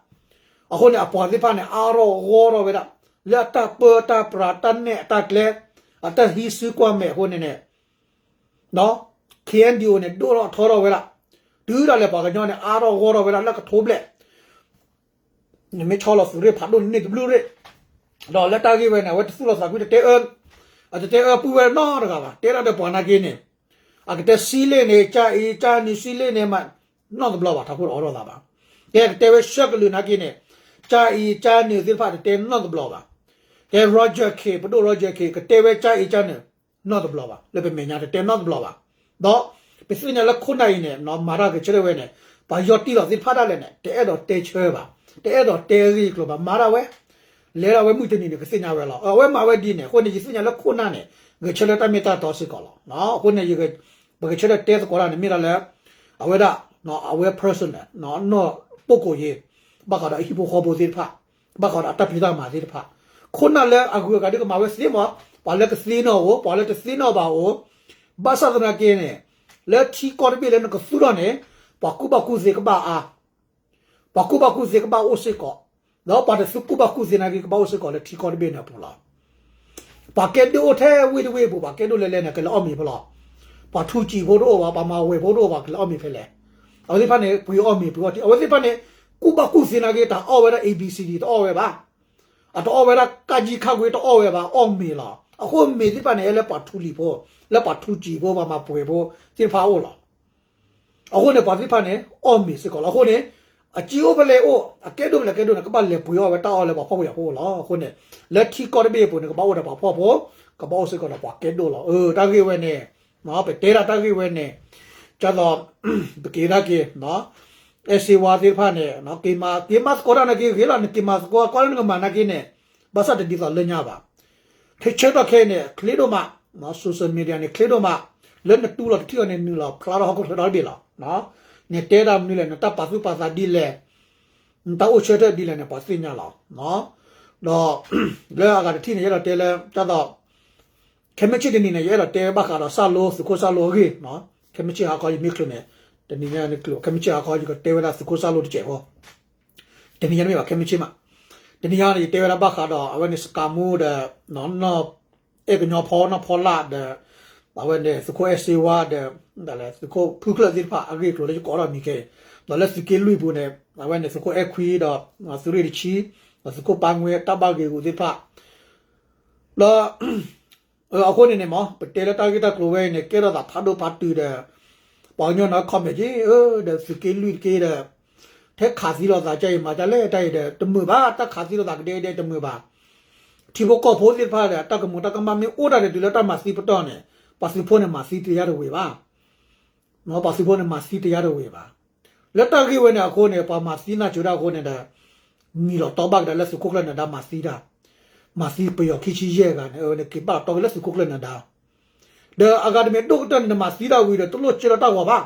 အဃိန့ၣ် အပှၤသ့ၣ်တဖၣ်န့ၣ် အါထီၣ်ဂီၢ်ထီၣ်ဝဲဒၣ် လၢအတၢ်ပၢတၢ်ပြးတၢ်နဲၣ်အတၢ်ကျဲ အတၢ်ဟံးစုကွၢ်မဲာ်အဃိန့ၣ်န့ၣ် ခ့ၣ်အဲၣ်ယူၣ် န့ၣ် ဒိၣ်ထီၣ်ထီထီၣ်ဝဲဒၣ်. တုၤဒၣ်လဲာ်ပှၤကညီန့ၣ် အါထီၣ်ဂီၢ်ထီၣ်ဝဲဒၣ်လၢကထိဘျဲၣ် နမ့ၢ်ဆီလီၤသုးရ့ၣ်ဖးဒိၣ်န့ၢ်တဘျုးရ့ၣ်, ဒီးလၢတၢ်ဂ့ၢ်ဝဲန့ၣ် အဝဲတသူၣ်လီၤသးကွံတတဲအၢ, အတတဲအၢပုၢ်ဝဲနီတဂၤဘၣ်. တဲဒၣ်ဒီးပှၤနာ်က့န့ၣ် အကတဲစံလ့ၣ်န့ၣ် ကၢ်အံၤကၢ်နုၤစံလ့ၣ်န့ၣ်မး နီတဘျီဘၣ် ထးခိၣ်တအိးထီၣ်သးဘၣ်. ကဲကတဲဝဲဆှၢကလုာ်နာ်က့န့ၣ် ကၢ်အံၤကၢ်နုၤသ့ၣ်တဖၣ်တတဲနီတဘျီဘၣ်. ကဲ Roger Khin ပဒိၣ် Roger Khin ကတဲဝဲကၢ်အံၤကၢ်နုၤ နီတဘျီဘၣ် လၢပမဲာ်ညါတတဲနီတဘျီဘၣ်. ဒီးပသ့ၣ်ညါလၢခိၣ်နၢ်အံၤန့ၣ် မၤတၢ်ဂဲၤဆၢထၢၣ်ဝဲန့ၣ် ပှၤယီၢ်တံၢ်လီၤသ့ၣ်တဖၣ်ဒၣ်လဲာ်န့ၣ် တအဲၣ်ဒိးတဲဆၢဘၣ်, တအဲၣ်ဒိးတဲအဂ့ၢ်အကျိၤဘၣ် မၤဒၣ်ဝဲ, လဲၤဒၣ်ဝဲမုၢ်တနံၤန့ၣ် ကသ့ၣ်ညါဝဲလီၤ. အဝဲမၤဝဲဒ်န့ၣ် အဃိန့ၣ် ယသ့ၣ်ညါလၢခိၣ်နၢ်န့ၣ် ဂဲၤဆၢထၢၣ်တၢ်မ့ၢ်တၢ်တီစ့ၢ်ကီးလီၤ. အဃိန့ၣ် ပဂဲၤဆၢထၢၣ်တဲသကိးတၢ်န့ၣ် မ့ၢ်ဒၣ်လၢ အဝဲဒၣ် အဝဲ personal နီၢ် ပုဂ္ဂိုလ်ရေး ဘၣ်ဃးဒီးအဟံၣ်ဖိဃီဖိသ့ၣ်တဖၣ် ဘၣ်ဃးဒီးအတၢ်ဖံးတၢ်မၤသ့ၣ်တဖၣ်, ခိၣ်နၢ်လၢအဂုၤအဂၤဒ်ကမၤဝဲသ့မး, ပှၤလၢကသ့န့ၢ်အီၤအိၣ်, ပှၤလၢတသ့န့ၢ်အီၤဘၣ်အိၣ်, ဘၣ်ဆၣ်သနာ်က့န့ၣ် လၢထံကီၢ်တဘ့ၣ်လၢနကသူၣ်ထီၣ်န့ၣ် ပှၤကူၣ်ဘၣ်ကူၣ်သ့ကဘၣ်အါ, ပှၤကူၣ်ဘၣ်ကူၣ်သ့ကဘၣ်အိၣ်စ့ၢ်ကီး, ဒီးပှၤတသ့ကူၣ်ဘၣ်ကူၣ်သ့နာ်က့ ကဘၣ်အိၣ်စ့ၢ်ကီးလၢထံကီၢ်တဘ့ၣ်န့ၣ်အပူၤလီၤ. ပှၤကဲဒိၣ်အိၣ်ထဲဝ့ၢ်တဝ့ၢ်အပူၤ ပှၤကဲဒိၣ်လဲၣ်လဲၣ်န့ၣ် ကလဲၤအီၣ်မ့ၤဖဲလဲၣ်, ပှၤထူစံာ်ဖိတအိၣ်ဘၣ်, ပှၤမၤဝဲၤဖိတအိၣ်ဘၣ် ကလဲၤအီၣ်မ့ၤဖဲလဲၣ်. အဝဲသ့ၣ်တဖၣ်န့ၣ် ပှ့ၤအီၣ်မ့ၤပှ့ၤအီၣ်ထံ, အဝဲသ့ၣ်တဖၣ်န့ၣ် ကူၣ်ဘၣ်ကူၣ်သ့နာ်က့ တၢ်အီၣ်ဝဲဒၣ် A B C D တအီၣ်ဝဲဘၣ်, အတအီၣ်ဝဲဒၣ် ကၣ်ကၠံခၣ်ဝ့ တအီၣ်ဝဲဘၣ်, အီၣ်မ့ၤလီၤ. အဃိမ့ၤသ့ၣ်တဖၣ်န့ၣ် ဟဲလၢပှၤထူလံၤဖိ, လၢပှၤထူစံာ်ဖိ ပှၤမၤပှဲၤဖိသ့ၣ်တဖၣ်အအိၣ်လီၤ. အဃိန့ၣ် ပှၤသ့ၣ်တဖၣ်န့ၣ် အီၣ်မ့ၤစ့ၢ်ကီးလီၤ. အဃိန့ၣ် အစ့အိၣ်ဖဲလဲၣ်အိၣ်, အကဲဒိၣ်ဖဲလဲၣ်ကဲဒိၣ်န့ၣ် ကဘၣ်လဲၤပှ့ၤအီၣ်ဝဲတၢ်အီၣ်လၢပှၤဖှီၣ်ဖိယာ်ဖိအအိၣ်လီၤ. အဃိန့ၣ် လၢထံကီၢ်တဘ့ၣ်အပူၤန့ၣ် ကဘၣ်အိၣ်ဒီးပှၤဖှီၣ်ဖိ, ကဘၣ်အိၣ်စ့ၢ်ကီးဒီးပှၤကဲဒိၣ်လီၤ. အၢ တၢ်ဂ့ၢ်ဝဲန့ၣ် ပတဲဒၣ်တၢ်ဂ့ၢ်ဝဲန့ၣ် ဒ်သိး ပက့ၤဒၣ်က့ၤ အဲၣ်စ့ဝါသ့ၣ်တဖၣ်န့ၣ် က့ၤမၤသကိးတၢ်နာ်က့ ဂ့ၤလီၤ, နက့ၤမၤသကိး ကွၢ်လၢနကမၤနာ်က့န့ၣ် ဘၣ်ဆၣ်တဒ်သိးလၢညါဘၣ်. ခဲဆၢကတီၢ်ခဲအံၤန့ၣ် ချ့ဒိၣ်မး, social media န့ၣ် ချ့ဒိၣ်မး, လၢနတူၢ်လိာ်တထံၣ်အီၤန့ၣ် နုာ်လီၤဖျါထီၣ်ဟီၣ်ခိၣ်ချၢဒီတဘ့ၣ်လီၤ. နတဲတၢ်မနုၤလဲၣ်, နတၢ်ပာ်သူၣ်ပာ်သးဒ်လဲၣ်, နတၢ်အိၣ်ဆၢထၢၣ်ဒ်လဲၣ်န့ၣ် ပှၤသ့ၣ်ညါလီၤ. ဒီး လၢအဂၤတထံၣ်န့ၣ် ယအဲၣ်ဒိးတဲလၢ ဒ်သိး ခဲမုၢ်ဆ့ၣ်တနံၤန့ၣ် ယအဲၣ်ဒိးတဲဘၣ်ဃးဒီးစၣ်လိ သုးခိၣ်စၣ်လိအဂ့ၢ်, ခဲမုၢ်ဆ့ၣ်ဟါခီ ယမ့ၢ်ချုးန့ၣ် တနံၤညါန့ၣ် ခဲမုၢ်ဆ့ၣ်ဟါခီ ယကတဲဝဲဒၣ်သုးခိၣ်စၣ်လိတစဲးဖိ, တနံၤညါတမ့ၢ်ဘၣ် ခဲမုၢ်ဆ့ၣ်မး, တနံၤညါန့ၣ် ယတဲဝဲဒၣ်ဘၣ်ဃးဒီး အဝဲန့ၣ် စကၤမူဒီး အဲၣ်ကညီဖီနီၢ်ဖီလာ်ဒီး အဝဲန့ၣ် သုးခိၣ်အဲၣ်စ့ဝါဒီး သုးခိၣ်ဖုချၢၣ်သ့ၣ်တဖၣ်အဂ့ၢ်အကျိၤလၢယကိးထီၣ်မံၤခဲအံၤ, ဒီးလၢသုးက့လွံၢ်ပူၤန့ၣ် အဝဲန့ၣ်သုးခိၣ်အဲၣ်ခွံဒီး သုးရ့ၣ်တဆံ, ဒီးသုးခိၣ်ပၢ်ငွေ တၢ်ဘၣ်ဂ့ၤဂူာ်သ့ၣ်တဖၣ်, ဒီး အဃိန့ၣ်န့ၣ်မ့ၢ် ပတဲလၢတၢ်ဂ့ၢ်တၢ်ကျိၤဝဲအံၤန့ၣ် ကဲထီၣ်သးဖးဒိၣ်ဖးတုၤဒီး ပှၤကညီန့ၣ် comment က့ၤ ဒီးသုးက့လွံၢ်တက့ၢ်ဒီး ထဲခးသံလိာ်သးကါအံၤမၤဒ်လဲၣ်တၢ်အံၤဒီး တမုာ်ဘၣ်, တၢ်ခးသံလိာ်သးကဒဲကဒဲတမုာ်ဘၣ်. ထံဖိကီၢ်ဖိသ့ၣ်တဖၣ်ဒီး တၢ်ကမူးတၢ်ကမၣ်မ့ၢ်အိၣ်တၢ်ဒီးတုၤလၢတၢ်မၤသံပတီၢ်န့ၣ် ပှၤသုးဖိန့ၣ်မၤသံတယါတဝ့ၤဘၣ်. ပှၤသုးဖိန့ၣ်မၤသံတယါတဝ့ၤဘၣ်. လၢတၢ်ဂ့ၢ်ဝဲန့ၣ်အဃိန့ၣ် ပှၤမၤသံနၢ်စၢၤတၢ်အဃိန့ၣ်ဒီး မံၤလီၤတီဘၣ်ကဒါလၢသုးခိၣ်ကျၢၢ်နၢၤဒါမၤသံတၢ်, မၤသံပယီၤခံဆံယဲၢ်ဂၤန့ၣ် အဝဲန့ၣ်က့ၤဘၣ်လီၤတီက့ၤလၢသုးခိၣ်ကျၢၢ်နၢၤဒါ ဒီးအဂၤတမံၤဒိၣ်ကတၢၢ်န့ၣ် နမၤသံတၢ်ဝံၤဒီး တလိၣ်ကၢလီၤတၢ်ဂီၤဘၣ်.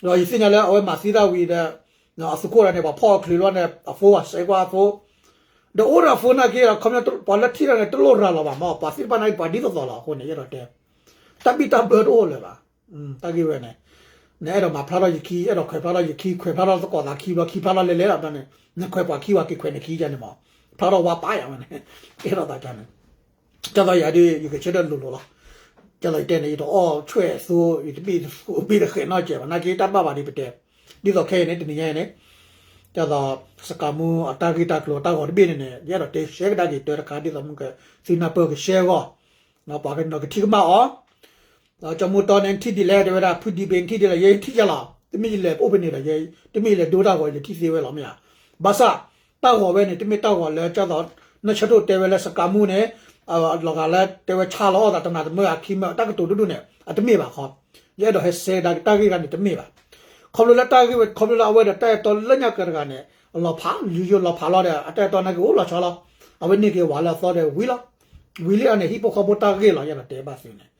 ဒီးယသ့ၣ်ညါလၢအဝဲမၤသံတၢ်ဝံၤဒီး အသုးခိၣ်တဂၤန့ၣ် ပှၤဖီၣ်အီၤချုးလီၤန့ၣ် အ phone ပှၤစဲးကွၢ်အ phone, ဒီးအိၣ်ဒီးအ phone နာ်က့ဒီး ခီပညီ ပှၤလၢထံၣ်တၢ်န့ၣ် တလိၣ်ရၤလီၤဘၣ်မး, ပှၤသ့ၣ်တဖၣ်နာ်က့ ပှၤဒ်သိးသိးလီၤအဃိန့ၣ် ယအဲၣ်ဒိးတဲ တၢ်ဘံၣ်တၢ်ဘၢတအိၣ်လၢၤဘၣ်. တၢ်ဂ့ၢ်ဝဲန့ၣ် နအဲၣ်ဒိးမၤဖျါထီၣ်ယခံ, အဲၣ်ဒိးခွဲးဖျါထီၣ်ယခံ, ခွဲးဖျါထီၣ်သကိးသးခံဘျီ ခံဖျါထီၣ်လဲၤလဲၤလီၤဒီးန့ၣ် နခွဲးပှၤခံ ပှၤက့ၤခွဲးနခံယါန့ၣ်မး, ဖျါထီၣ်ဝါပာ်ယၤဝဲန့ၣ် အဲၣ်ဒိးသးကါန့ၣ် ကၢ်သိးယၤဒ် ယကဆၢထၢၣ်လိၤလိၤလီၤ. ကၢ်သိးယတဲန့ၣ် ယတအီၣ်ဆွဲၣ်သိ ယတဘ့ၣ်တဃဲးနီတစဲးဘၣ် နာ်က့တၢ်ဘၣ်ဘၣ်ဒ်ပတဲ, ဒ်သိးခဲအံၤန့ၣ် တနံၤညါအံၤန့ၣ် ကၢ်သိး စကၤမူ အတၢ်ဂ့ၢ်တၢ်ကျိၤတၢ်ဂီၤတဘ့ၣ်န့ၣ်န့ၣ် ယအဲၣ်ဒိးတဲရှဲကဒါက့ၤတၢ်တခါ ဒ်သိးမုၢ်ကသံနၢ်ပၢၢ်ကရှဲအဂီၢ်, ပှၤကညီကထံၣ်ကမၣ်အီၤ ကၠီမူတီန့ၣ် နထံၣ်ဒ်လဲၣ် တဲဝဲဒၣ် ဖုဒံဘ့ၣ် နထံၣ်ဒ်လဲၣ် ယဲယထံၣ်ယါလီၤ, တမ့ၢ်ယလဲၤအိၣ်ဖဲန့ၣ်ဒီး တမ့ၢ်ယလဲၤဒိတၢ်ဂီၤ ယထံၣ်သ့ဝဲလီၤမ့ၢ်ဧါ. ဘၣ်ဆၣ် တၢ်ဂီၤဝဲန့ၣ် တမ့ၢ်တၢ်ဂီၤလၢကၢ်သိး နဆၢထၢၣ်တဲဝဲလၢစကၤမူန့ၣ် လီၤဂာ်လၢတဲဝဲဆါလီၤအီၣ်သးတနၤတမၢအခံမၢ တၢ်ကတိၤဒိၣ်ဒိၣ်န့ၣ် အတမ့ၢ်ဘၣ်ခီ, ယအဲၣ်ဒိးဟဲစဲဒၣ်တၢ်ဂ့ၢ်ဂၤန့ၣ်တမ့ၢ်ဘၣ်. ခီဖျိလၢတၢ်ဂ့ၢ်ဝဲ ခီဖျိလၢအဝဲဒီးတၢ်အဲၣ်တီလၢညါကၢတဂၤန့ၣ် လီၤဖး ယူၤယိၤလီၤဖးလီၤဒီး အတၢ်အဲၣ်တီနာ်က့အိၣ်လီၤဆီလီၤ, အဝဲန့ၢ်က့ၤဝၤလၢအသီဒီးဝံၤလီၤ, ဝံၤလံအီၤန့ၣ် ဟံၣ်ဖိဃီဖိတၢ်ဂ့ၢ်လီၤ ယအဲၣ်ဒိးတဲဘၣ်သုန့ၣ်,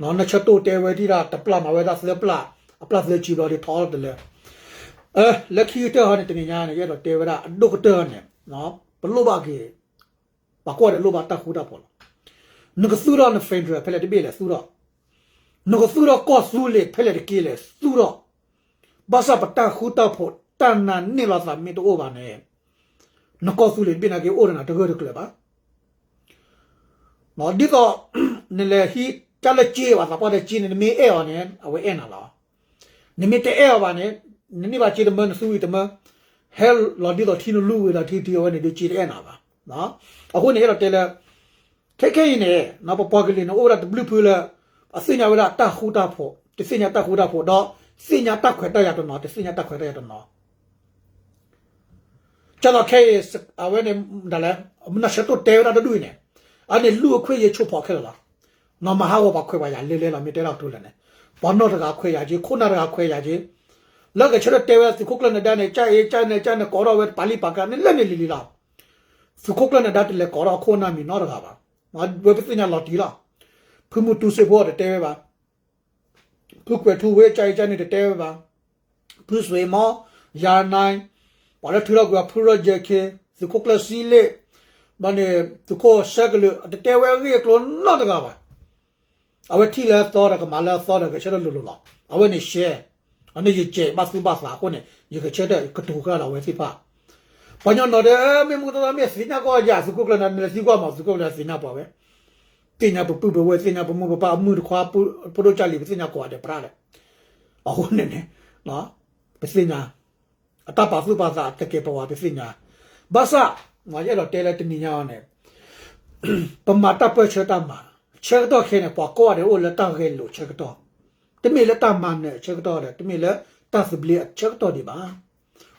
နဆၢထၢၣ်တဲဝဲဒၣ်တပျၢ်မၤဝဲဒၣ်သၢပျၢ်, အပျၢ်သၢဆံဘျီဒီးထီၣ်တလၢ လၢခံကတၢၢ်ဟီန့ၣ် တနံၤညါန့ၣ် ယအဲၣ်ဒိးတဲဝဲဒၣ်အဒိၣ်ကတၢၢ်န့ၣ် ပလိၣ်ဘၣ်က့ၤ ပှၤကိးဂၤဒဲးလိၣ်ဘၣ်တၢ်ဃူတၢ်ဖိးလီၤ. နကသူၣ်ထီၣ်န federal ဖဲလဲၣ်တဘ့ၣ်လဲၣ်သူၣ်ထီၣ်, နကသူၣ်ထီၣ်ကီၢ်သူလ့ၤဖဲလဲၣ်တက့ၢ်လဲၣ်သူၣ်ထီၣ်, ဘၣ်ဆၣ်ပတၢ်ဃူတၢ်ဖိး တၢ်နာ်န့ၢ်လိာ်သးမ့ၢ်တအိၣ်ဘၣ်န့ၣ် နကီၢ်သူလ့ၤတဘ့ၣ်နာ်က့အိၣ်ဒီးနၤတဂၢၢ်တကျၢၤဘၣ်. ဒ်သိး နလဲၤဟံးတၢ်လၢကၠ့ဘၣ်သးပှၢ်ဒီးကၠ့န့ၣ် နမ့ၢ်အဲၣ်အီၤန့ၣ် အဝဲအဲၣ်နၤလီၤ. နမ့ၢ်တအဲၣ်အီၤဘၣ်န့ၣ် နန့ၢ်ဘၣ်ကၠ့တမၢ နသူဝံၤတမၢ ဟဲလီၤဒ်သိးထံနလူဝံၤဒီးထံထံအဝဲန့ၣ်ဒုးကၠ့တအဲၣ်နၤဘၣ်. အဃိန့ၣ် ယအဲၣ်ဒိးတဲလၢ ခဲခဲအံၤန့ၣ် ပပှၤကလုာ်န့ၣ် အိၣ်ဝဲဒၣ်တဘျုးဖုလၢ အသ့ၣ်ညါဝဲဒၣ်တၢ်ဃူတၢ်ဖိး, တသ့ၣ်ညါတၢ်ဃူတၢ်ဖိး ဒီးသ့ၣ်ညါတၢ်ခွဲးတၢ်ယာ်တနီၤ, တသ့ၣ်ညါတၢ်ခွဲးတၢ်ယာ်တနီၤ ကၢ်သိးခဲအံၤ အဝဲန့ၣ် ဒ်လဲၣ် မနုၤဆၢတိၢ်တဲဝဲဒၣ်တဒူၣ်အံၤန့ၣ် အန့ၣ်လူၢ်အခွဲးယာ်ဆိဖီၣ်ခဲလၢာ်လီၤ. နီၢ်မၤဟးဂီၤပှၤခွဲးပှၤယာ်လဲၤလဲၤလီၤ မ့ၢ်တဲဒၣ်ကတိၤလဲၣ်န့ၣ် ပှၤနီၢ်တဂၤခွဲးယာ်က့ၤ ခိၣ်နၢ်တဂၤခွဲးယာ်က့ၤ လၢကဆၢထၢၣ်တဲဝဲသုးခိၣ်ကျၢၢ်နၢၤဒါန့ၣ် ကၢ်အ့ကၢ်နၢၤကၢ်နၢၤကိးထီၣ်ဝဲပာ်လံပာ်ကါန့ၣ်လၢန့ၣ်လံၤလံၤလီၤ. သုးခိၣ်ကျၢၢ်နၢၤဒါတလဲၤကိးထီၣ်အခိၣ်နၢ်မံၤနီတဂၤဘၣ်. ဝဲပသ့ၣ်ညါလီၤတံၢ်လီၤ. ဖုမူတူစ့ဖိတတဲဝဲဘၣ်. ဖုကွဲးထူဝ့ကၠဲအံၤကၠဲန့ၣ်တတဲဝဲဘၣ်. ဖုစွ့ၤမီ, ယၤနၤ, ပှၤလၢထုးထီၣ်ကွံာ်အဖုရီယဲၢ်ခ့, သုးခိၣ်ကျၢၢ်စံလ့ၣ်, ဘၣ်န့ၣ် သုးခိၣ်ဆဲကလုာ် အတတဲဝဲအဂ့ၢ်အကျိၤနီတဂၤဘၣ်. အဝဲထံၣ်လၢအသီဒီးကမၤလၢအသီဒီးကဆၢထၢၣ်လိၤလိၤလီၤ. အဝဲန့ၣ်ရှဲ, အန့ၣ်ယကဲဘၣ်သူၣ်ဘၣ်သးအဃိန့ၣ် ယကဆၢထၢၣ်ကတိၤဃာ်ဒီးအဝဲသ့ၣ်တဖၣ် ပှၤကညီနီၤဒဲး မ့ၢ်မူကသီမ့ၢ်သ့ၣ်ညါကီၢ်ယၤ သုးခိၣ်ကျၢၢ်နၢၤဒါ နလဲၤသံကွၢ်မး သုးခိၣ်ကျၢၢ်နၢၤဒါသ့ၣ်ညါပှၤဝဲ, သ့ၣ်ညါပပုၢ်ပဝဲၢ် သ့ၣ်ညါပမိၢ်ပပၢ် အမုၢ်တခွါ ဖိဒိၣ်ကၢ်လံၤ ပသ့ၣ်ညါကိးဂၤဒဲးပြါဒီး အဃိန့ၣ်န့ၣ် ပသ့ၣ်ညါ အတၢ်ပာ်သူၣ်ပာ်သးအတကဲာ်ပဝးပသ့ၣ်ညါ, ဘၣ်ဆၣ် ယအဲၣ်ဒိးတဲလၢတနံၤညါအံၤန့ၣ် ပမၤတၢ်ပၢၢ်ဆၢတၢ်မၤ ဆၢကတီၢ်ခဲအံၤန့ၣ် ပှၤကိးဂၤဒဲးအိၣ်လၢတၢ်ဂဲၤလိာ်ဆၢကတီၢ်, တမ့ၢ်လၢတၢ်မၤနၢၤဆၢကတီၢ်ဒီး တမ့ၢ်လၢတၢ်သဘျ့အဆၢကတီၢ်ဒံးဘၣ်.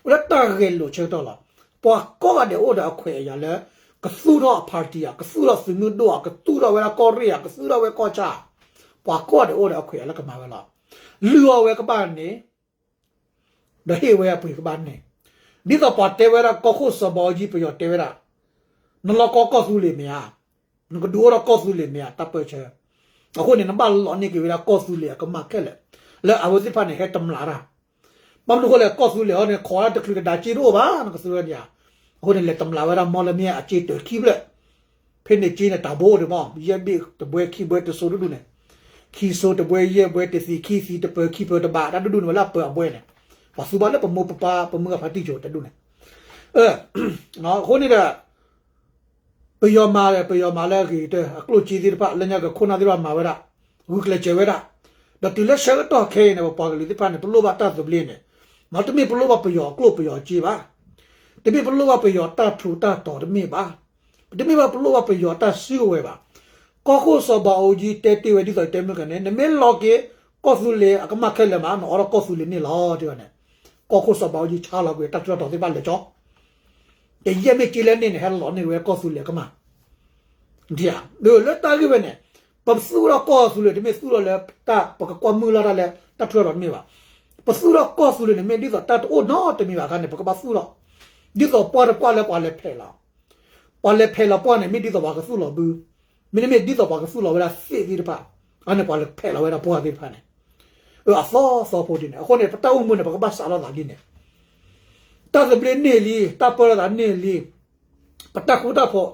အိၣ်လၢတၢ်ဂဲၤလိာ်ဆၢကတီၢ်လီၤ. ပှၤကိးဂၤဒဲးအိၣ်ဒီးအခွဲးအယာ်လၢ ကသူၣ်ထီၣ်အ party ဧါ, ကသူၣ်ထီၣ်သုးမုၢ်ဒိၣ်ဧါ, ကသူၣ်ထီၣ်ဝဲဒၣ်ကီၢ်ရ့ၣ်ဧါ, ကသူၣ်ထီၣ်ဝဲကီၢ်ဆၣ်, ပှၤကိးဂၤဒဲးအိၣ်ဒီးအခွဲးအယာ်လၢကမၤဝဲလီၤ. လုၢ်အီၣ်ဝဲကဘၣ်န့ၣ် ဒီးဟ့ၣ်ဝဲအပှ့ၤကဘၣ်န့ၣ်, ဒ်သိးပှၤတဲဝဲဒၣ်ကီၢ်ခိၣ်စီၤဘးအူကၠံ ပယီၤတဲဝဲဒၣ်, နလီၢ်ကီၢ်ကီၢ်သူလ့ၤမ့ၢ်ဧါ, နကဒုးအိၣ်ထီၣ်ကီၢ်သူလ့ၤမ့ၢ်ဧါ တၢ်ပၢၢ်ဆၢ, အဃိန့ၣ် နဘၣ်လီၤန့ၢ်က့ၤဝဲဒၣ်ကီၢ်သူလ့ၤအကမၣ်ခဲလၢာ်, လၢအဝဲသ့ၣ်တဖၣ်န့ၣ် ဟဲတမျးတၢ် ဘၣ်မနုၤအဃိလဲၣ် ကီၢ်သူလ့ၤဟီန့ၣ် ခိးတၢ်တချုးတဒါက့တအိၣ်ဘၣ် နကသူဝဲဒၣ်ဧါ, အဃိန့ၣ် လဲၤတမျးဝဲဒၣ်မီလၢမ့ၢ်အက့တၢၤခံဖျၢၣ်, ဖဲန့ၣ်က့န့ၣ် တၢ်ဘိအိၣ်ဒံးမီၢ် ယဲၢ်ဘ့ၣ်တဘှဲခံဘှဲတစိၤတဒူၣ်န့ၣ်, ခံစိၤတဘှဲယဲၢ်ဘှဲတသံးခံသံးတပၢၤခံပၢၤတဘး တၢ်ဒူၣ်ဒူၣ်န့ၣ်ဝဲလၢအပၢၤအဘှဲန့ၣ်, ပှၤသူဘၣ်လၢပမိၢ်ပပၢ်ပမုၢ်အဖါတံၢ်ကၠိၤတၢ်ဒူၣ်န့ၣ်, အဃိန့ၣ်ဒီး ပယီၤမၤဒီး ပယီၤမၤလၢအဂ့ၤကတၢၢ် အကျိၣ်စ့သ့ၣ်တဖၣ် လၢညါက့ခိၣ်နၢ်သ့ၣ်တဖၣ်မၤဝဲဒၣ်, ဂုာ်ကျဲးစၢးဝဲဒၣ်. ဒီးတုၤလၢဆၢကတီၢ်ခဲအံၤန့ၣ် ပပှၤကလုာ်သ့ၣ်တဖၣ်န့ၣ် ပလိၣ်ဘၣ်တၢ်သဘျ့န့ၣ်, တမ့ၢ်ပလိၣ်ဘၣ်ပယီၤအကျိၣ်ပယီၤစ့ဘၣ်, တမ့ၢ်ပလိၣ်ဘၣ်ပယီၤတၢ်ထူးတၢ်တီၤတမ့ၢ်ဘၣ်, တမ့ၢ်ဘၣ်ပလိၣ်ဘၣ်ပယီၤတၢ်စုကဝဲၤဘၣ်. ကီၢ်ခိၣ်စီၤဘးအူကၠံတဲတ့ၢ်ဝဲဒ်သိးတဲမုၢ်ကန့ၣ် နမ့ၢ်လီၤက့ၤကီၢ်သူလ့ၤအကမၢ်ခဲလၢာ်မး နအိးထီၣ်ကီၢ်သူလ့ၤန့ၣ်လီၤ တဲဝဲန့ၣ်. ကီၢ်ခိၣ်စီၤဘးအူကၠံဆါလီၤကွံာ်တၢ်ထူးတၢ်တီၤသ့ၣ်တဖၣ်လၢာ်ကၠီ ကယဲၢ်မ့ၢ်က့လၢန့ၣ်န့ၣ် ဟဲလီၤန့ၢ်ဝဲကီၢ်သူလ့ၤအကမၢ်. ဒ်လၢတၢ်ဂ့ၢ်ဝဲန့ၣ်, ပသူၣ်ထီၣ်ကီၢ်သူလ့ၤ တမ့ၢ်သူၣ်ထီၣ်လၢတၢ် ပကကွၢ်မုၢ်လီၤတၢ်လၢတၢ်ထူးတၢ်တီၤတမ့ၢ်ဘၣ်. ပသူၣ်ထီၣ်ကီၢ်သူလ့ၤန့ၣ် မ့ၢ်ဒ်သိးတၢ်တအိၣ်နီတမံၤဘၣ်အခါန့ၣ် ပကဘၣ်သူၣ်ထီၣ်, ဒ်သိးပှၢ်တပှၢ်လၢပှၤလဲၤဖဲးလီၤ, ပှၤလဲၤဖဲးလီၤပှၢ်န့ၣ် မ့ၢ်ဒ်သိးပှၤကသူၣ်လီၤဘု, မ့တမ့ၢ်ဒ်သိးပှၤကသူၣ်လီၤဝဲဒၣ်သ့ၣ်သ့ၣ်တဖၣ်, အန့ၣ်ပှၤလဲၤဖဲးလီၤဝဲဒၣ်ပှၢ်သ့ၣ်တဖၣ်န့ၣ် အသီသီဖိဒ်န့ၣ်. အဃိန့ၣ် ပတၢ်အိၣ်မူန့ၣ် ပကဘၣ်စးထီၣ်သးဒ်န့ၣ်, တၢ်သဘျ့န့ၢ်လံ, တၢ်ပၢလီၤသးန့ၢ်လံ, ပတၢ်ဃူတၢ်ဖိး,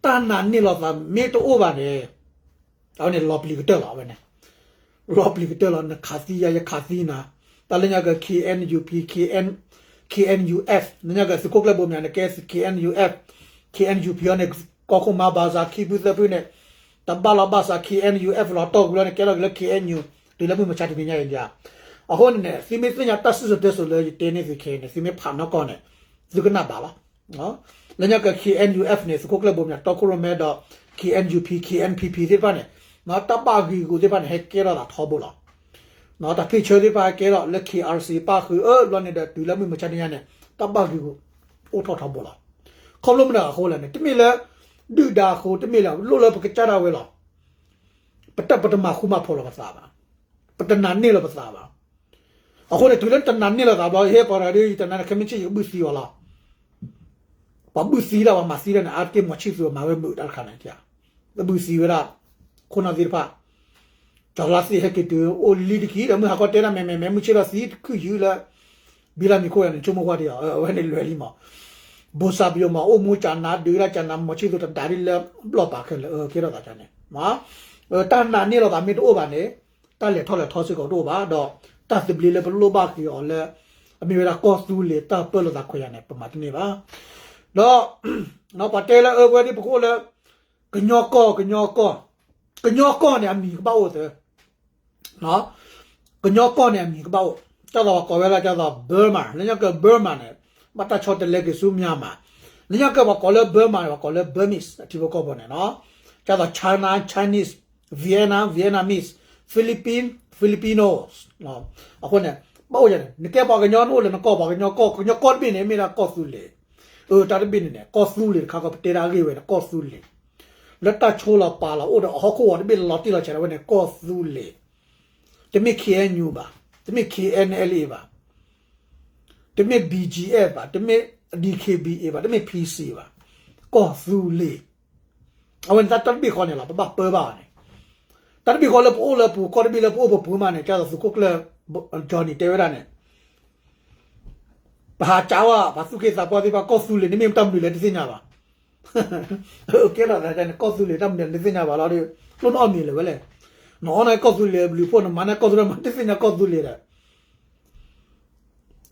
တၢ်နာ်န့ၢ်လီၤသးမ့ၢ်တအိၣ်ဘၣ်န့ၣ်, အဝဲန့ၣ်လီၤပျံၤကတၢၢ်လီၤ အဝဲန့ၣ်, လီၤပျံၤကတၢၢ်လီၤ နခးသံယၤ ယခးသံနၤ, တၢ်လၢညါက K N U P, K N, K N U F, လၢညါကသုးခိၣ်ကျၢၢ်ဘိမၠးန့ၣ် ကဲ K N U F, K N U P အီၤန့ၣ် ကီၢ်ခိၣ်မၤဘၣ်စၢ်ခံဖုသၢဖုန့ၣ်, တဘၣ်လီၤဘၣ်စၢ် K N U F လီၤတီၢ်ကွံာ်လီၤန့ၣ် ကဲထီၣ်က့ၤလၢ K N U, တုၤလၢမုၢ်မဆါတနံၤညါအံၤဒ်အံၤ. အဃိန့ၣ်န့ၣ် သုမ့ၢ်သ့ၣ်ညါတၢ်စံၣ်စိၤတဲစိၤလၢယတဲန့ၢ်သုခဲအံၤန့ၣ် သုမ့ၢ်ဖးနီၢ်ကီၢ်န့ၣ် သုကနၣ်ဘၣ်လီၤ. လၢညါက K N U F န့ၣ် သုးခိၣ်ကျၢၢ်ဘိမၠးတီခိၣ်ရိၣ်မဲဒီး K N U P, K N P P သ့ၣ်တဖၣ်န့ၣ် တၢ်ဘၣ်ဂ့ၢ်ဂူာ်သ့ၣ်တဖၣ်န့ၣ် ဟဲကဲထီၣ်သးထီဘိလီၤ. တၢ်ဖ့ၣ်ဆၢသ့ၣ်တဖၣ်ဟဲကဲထီၣ်လၢ K R C ပၣ်ဃုာ်အၢဘျီန့ၣ်ဒီး တုၤလၢမုၢ်မဆါတနံၤညါန့ၣ် တၢ်ဘၣ်ဂ့ၢ်ဂူာ်အိၣ်ထီၣ်ထီဘိလီၤ. ခီဖျိမနုၤအဃိလဲၣ်န့ၣ် တမ့ၢ်လၢ ဒုၣ်ဒါအဃိ တမ့ၢ်လၢ လိၣ်လၢပကစၢ်ဒၣ်ဝဲလီၤ. ပတ ပတမၤဃူမၤဖိးလီၤပသးဘၣ်. ပတနာ်န့ၢ်လီၤပသးဘၣ်. အဃိန့ၣ် တုၤလၢတနာ်န့ၢ်လီၤသးဘျီ ယဟဲပှၤတဂၤဒီး ယတနာ်န့ၣ် ခဲမုၢ်ဆ့ၣ်ယကဘုၣ်သံအီၤလီၤ. ပှၤဘုၣ်သံဒၣ်ပှၤမၤသံဒၣ်န့ၣ် အါတက့ၢ်မီၤဆံၣ်သူၤမၤဝဲမုာ်တၢ်တခါန့ၣ် တဘုၣ်သံဝဲဒၣ် ခိၣ်နၢ်သ့ၣ်တဖၣ် ကၠီၤလါသ့ၣ်ဟဲက့ၤတုၤအိၣ်လံတက့ၢ်ဒီး မုၢ်ဟါခီတဲဒၣ်မဲာ်မဲာ်မဲာ် မုၢ်ဆ့ၣ်ထီၣ်သံတခုၣ်ယုၢ်လၢ ဘံလၢမံၤခိၣ်ယၤန့ၣ် ဆိကမိၣ်ကွၢ်တယီၤ အဝဲန့ၣ်လွဲၤလံမး. ဘိၣ်စၢ်ပယိၤမး အိၣ်မူကၠးနါဒုးဒၣ်ကၠးနါ မီၤဆံၣ်သူၤတဒါဒ်လၢဘျီၣ်ပာ်ခဲလၢာ် ကဲထီၣ်သးန့ၣ် တၢ်နာ်န့ၢ်လီၤသးမ့ၢ်တအိၣ်ဘၣ်န့ၣ် တၢ်လဲၤထီၣ်လဲၤထီစ့ၢ်ကီးတအိၣ်ဘၣ် ဒီးတၢ်သဘျ့လၢပလိၣ်ဘၣ်က့ၤအီၤလၢ အမ့ၢ်ဝဲဒၣ်ကီၢ်သူလ့ၤတၢ်ပၢလီၤသးခွဲးယာ်န့ၣ် ပမၤတန့ၢ်ဘၣ်. ဒီး ပှၤတဲလၢအဝဲဒၣ်ပကအိၣ်လၢ ကညီကီၢ် ကညီကီၢ် ကညီကီၢ်န့ၣ် အမံၤကဘၣ်အိၣ်သၢ ကညီကီၢ်န့ၣ် အမံၤကဘၣ်အိၣ် ကၢ်သိးပှၤကိးဝဲဒၣ်ကၢ်သိး Burma လၢညါကၢ Burma န့ၣ် ဘၣ်တၢ်ဆီတလဲက့ၤဆူ Myanmar လၢညါကၢ ပှၤကိးလၢ Burma န့ၣ် ပှၤကိးလၢ Burmese အထံဖိကီၢ်ဖိန့ၣ် ကၢ်သိး China Chinese, Vietnam Vietnamese, Philippine Filipinos အဃိန့ၣ် ဘၣ်အိၣ်ယၤန့ၣ် နကဲပှၤကညီနအိၣ်လၢနကီၢ် ပှၤကညီကီၢ် ကညီကီၢ်တဘ့ၣ်န့ၣ် မ့ၢ်ဒၣ်ကီၢ်သူလ့ၤ အတၢ်တဘ့ၣ်န့ၣ်န့ၣ် ကီၢ်သူလ့ၤတခါကီး ပတဲဒၣ်အဂ့ၢ်ဝဲန့ၣ် ကီၢ်သူလ့ၤ လၢတၢ်ဆိလီၤပာ်လီၤအိၣ်ဒီး အဟီၣ်ခိၣ်ဂီၤတဘ့ၣ်လီၤတံၢ်လီၤဆဲးဝဲန့ၣ် ကီၢ်သူလ့ၤ တမ့ၢ် K N U ဘၣ်, တမ့ၢ် K N L A ဘၣ်, တမ့ၢ် B G F ဘၣ်, တမ့ၢ် D K B A ဘၣ်, တမ့ၢ် P C ဘၣ်, ကီၢ်သူလ့ၤ အဝဲန့ၣ်တၢ်တဘ့ၣ်ဃီန့ၣ်လီၤ ပဘၣ်ပၢဘၣ်အီၤန့ၣ် တၢ်တဘ့ၣ်ဃီလၢပအိၣ်လၢပူၤ ကီၢ်တဘ့ၣ်လၢပအိၣ်ပပူၤမးန့ၣ် ကၢ်သိးသုးခိၣ်ကျၢၢ် Johnny တဲဝဲဒၣ်န့ၣ် ပဟးကးဝဲ ပှၤသူၣ်က့သးပှၢ်သ့ၣ်တဖၣ် ကီၢ်သူလ့ၤန့ၣ်မ့ၢ်တၢ်မနုၤလဲၣ်တသ့ၣ်ညါဘၣ်. ကဲထီၣ်သးန့ၣ် ကီၢ်သူလ့ၤတၢ်မနုၤလဲၣ်တသ့ၣ်ညါဘၣ်လီၤဒီး လိၣ်နအီၣ်မ့ၤလၢၤဝဲလဲၣ်. နအီၣ်န့ၢ်ကီၢ်သူလ့ၤဘျုးဖှိၣ် နမၤန့ၢ်ကီၢ်သူလ့ၤမး တသ့ၣ်ညါကီၢ်သူလ့ၤဒီး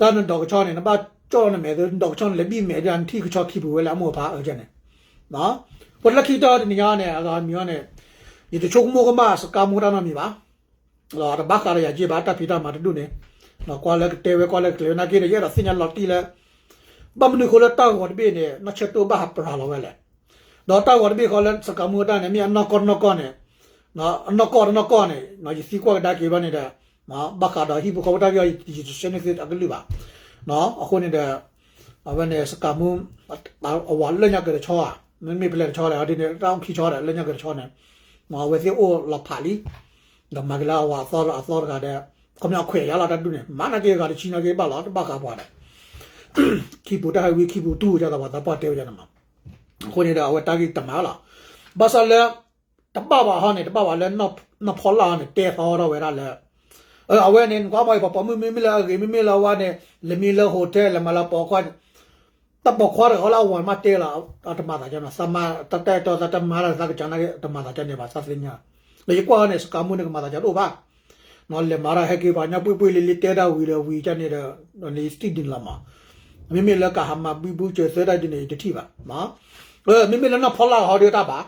တၢ်နဒီးကဆီန့ၣ် နဘၣ်ကၠီၣ်နမဲာ်သု နဒီးကဆီန့ၣ် လဲၤဘံၣ်မဲာ်ဒ်နထံၣ်ကဆီခံပူၤဝဲလၢအမိၢ်အပၢ်အၢကဲန့ၣ် ပှၤလၢခံကတၢၢ်တနံၤညါန့ၣ် အဂၤမံၤအီၤန့ၣ် ယတဆိကမိၣ်ကမၣ်စကါမူတၢ်နီတမံၤဘၣ်. တဘၣ်ဃးဒီးယၤက့ဘၣ် တၢ်ဖံးတၢ်မၤတဒူၣ်န့ၣ် ကွၢ်လၢကတဲဝဲ ကွၢ်လၢကကျဲၤဝဲ နာ်က့ဒီး ယအဲၣ်ဒိးသ့ၣ်ညါလီၤတံၢ်လၢ ဘၣ်မနုၤဃိလၢတၢ်ဂီၤတဘ့ၣ်န့ၣ် နီၢ်ဆၢတိၢ်ဘၣ်ဟးပြၤလီၤဝဲလဲၣ်. ဒီးတၢ်ဂီၤတဘ့ၣ်ဃီလၢစကၤမူတၢ်န့ၣ် မ့ၢ်အနီၢ်ကီၢ်တနီၢ်ကီၢ်န့ၣ် အနီၢ်ကီၢ်တနီၢ်ကီၢ်န့ၣ် ယသံကွၢ်ကဒါက့ၤဘၣ်န့ၣ်ဒီး ဘၣ်ဃးဒီးဟံၣ်ဖိဃီဖိတၢ်ဂ့ၢ်အံၤ ယတဆှၢန့ၢ်သုအကလုၢ်ဘၣ်. အဃိန့ၣ်ဒီး အဝဲန့ၣ်စကၤမူ အဝၤလၢညါက့ၤတဆီဧါ, မ့မ့ၢ်ဖဲလဲၣ်တဆီလဲၣ် အဒ်န့ၣ် တၢ်အိၣ်ခံဆီဒီး လၢညါက့ၤတဆီန့ၣ် အဝဲသ့ၣ်အိၣ်လီၤဖးလံ ဒီးမၤက့ၤလၢအဝၤအသီအသီတဂၤဒီး ခီပညီအခွဲးယာ်လီၤတၢ်ဒူၣ်န့ၣ် မၤနာ်က့ၤဂၤတဆံနာ်က့ၤဘၣ်လီၤ တဘၣ်ဃးပှၤဒီး ခံပူၤတၢ်ဟဲဝံခံပူၤတူၢ် ကၢ်သိးပှၤသးပှၢ်တဲဝဲဒၣ်န့ၣ်မး. အဃိန့ၣ်ဒီး အဝဲတၢ်ဂ့ၢ်တမၤလီၤ. ဘၣ်ဆၣ်လၢ တဘၣ်ဘၣ်ဟီန့ၣ် တဘၣ်ဘၣ်လၢ နီၢ်ဖီလာ်ဟီန့ၣ် တဲသီထီၣ်ဝဲဒၣ်လၢ အဝဲန့ၣ် နကွၢ်မ့ၢ်ပှၤပိာ်မုၣ်မ့မ့ၢ်လၢအဂ့ၤ မ့မ့ၢ်လၢအဝဲန့ၣ် လဲၤမံလၢ hotel လဲၤမၤလၢပိာ်ခွါ တၢ်ပိာ်ခွါတဂၤဃီလၢအဝၤမးတဲလီၤ တမၤသးကန့ၣ် သးမၤတၢ်တဲတီသးတမၤလၢသးကစၢ်နာ်က့ၤ တမၤသးကန့ၣ်ဘၣ် သးသ့ၣ်ညါ. ဒီးယကွၢ်န့ၣ် စကၤမူန့ၣ် ကမၤသးကန့ၣ်တအိၣ်ဘၣ်. လဲၤမၤတၢ်ဟဲက့ၤပှၤကညီပှ့ၢ်ပှ့ၢ်လံလံတဲတၢ်ဝံၤဒီးဝံၤကန့ၣ်ဒီး န့ၣ်ယသံဒ်န့ၣ်လီၤမး. မ့မ့ၢ်လၢကဟးမၤဘုဘုစၢၤသၢတၢ်ဒ်န့ၣ် ယတထံၣ်ဘၣ်. မ့မ့ၢ်လၢနီၢ်ဖီလာ်ဟီဒုးတၢ်ဘၣ်.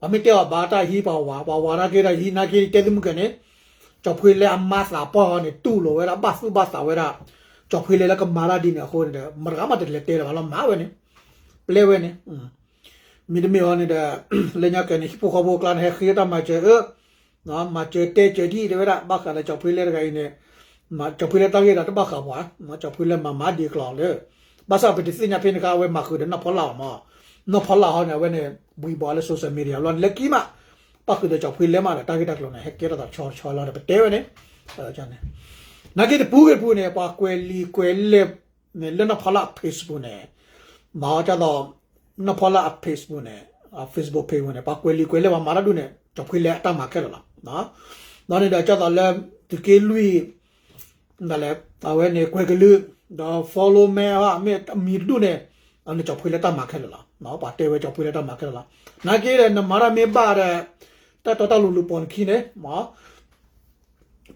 ပှၤမ့ၢ်တဲအီၤဘၣ်တၢ်ဟံးပှၤဝၤ ပှၤဝၤနာ်က့ဒီးဟံးနာ်က့ တဲသုမုၢ်ကဲန့ၣ် ကၠီၣ်ဖှ့လဲအမါသးပှၢ်အီၤန့ၣ် တူၢ်လိာ်ဝဲဒၣ် ဘၣ်သူၣ်ဘၣ်သးဝဲဒၣ် ကၠီၣ်ဖှ့လဲလၢကမၤတၢ်ဒ်န့ၣ်အဃိန့ၣ်ဒီး မတဂၤမးတလဲၤတဲလၢၤဘၣ်လီၤ မၤဝဲန့ၣ် ပျဲဝဲန့ၣ် မ့တမ့ၢ်အီၤန့ၣ်ဒီး လၢညါကဲန့ၣ် ဟံၣ်ဖိဃီဖိအကျါန့ၣ် ဟဲဃ့တၢ်မၤစၢၤအၢ မၤစၢၤတဲစၢၤဒ်တဲဝဲဒၣ် ဘၣ်ဃးဒီးကၠီၣ်ဖှ့လဲတဂၤအံၤန့ၣ် ကၠီၣ်ဖှ့လဲတၢ်ဂ့ၢ်ဒီးတဘၣ်ဃးပှၤ ကၠီၣ်ဖှ့လဲမၤမၤဒ်အကျိၤလၢ ဘၣ်ဆၣ်ပတသ့ၣ်ညါဖဲန့ၣ်ခါ အဝဲမၤဃုာ်ဒီးနီၢ်ဖီလာ်အီၤမး နီၢ်ဖီလာ်ဟီန့ၣ် အဝဲန့ၣ် ဘှံးဘှီးလၢ social media ဘျီန့ၣ် လၢခံမး ပၣ်ဃုာ်ဒီးကၠီၣ်ဖှ့လဲမးဒီး တၢ်ဂ့ၢ်တၢ်ကျိၤန့ၣ် ဟဲကဲထီၣ်သးဆီဆီလီၤဒီး ပတဲဝဲန့ၣ် နာ်က့တပူၤဂ့ၤတပူၤန့ၣ် ပှၤကွဲးလံာ်ကွဲးလဲၢ်န့ၣ် လၢနီၢ်ဖီလာ်အ Facebook န့ၣ် မၤအီၤကၢ်သိး နီၢ်ဖီလာ်အ Facebook န့ၣ် Facebook page န့ၣ် ပှၤကွဲးလံာ်ကွဲးလဲၢ်ပှၤမၤတၢ်ဒ်န့ၣ် ကၠီၣ်ဖှ့လဲအတၢ်မၤခဲလၢာ်လီၤ. ဒီးန့ၣ်ဒီးကၢ်သိးလၢ သုးက့လွံၢ် ဒ်လဲၣ် အဝဲန့ၣ်ကွဲးကလုၢ် ဒီး follow မဲ မ့ၢ်အမံၤတဒူၣ်န့ၣ် အန့ၣ်ကၠီၣ်ဖှ့လဲတၢ်မၤခဲလၢာ်လီၤ. ပှၤတဲဝဲကၠီၣ်ဖှ့လဲတၢ်မၤခဲလၢာ်လီၤ. နာ်က့ဒီး နမၤတၢ်မ့ၢ်ဘၣ်ဒီး တၢ်တီတၢ်လိၤလိၤပိာ်နခံန့ၣ်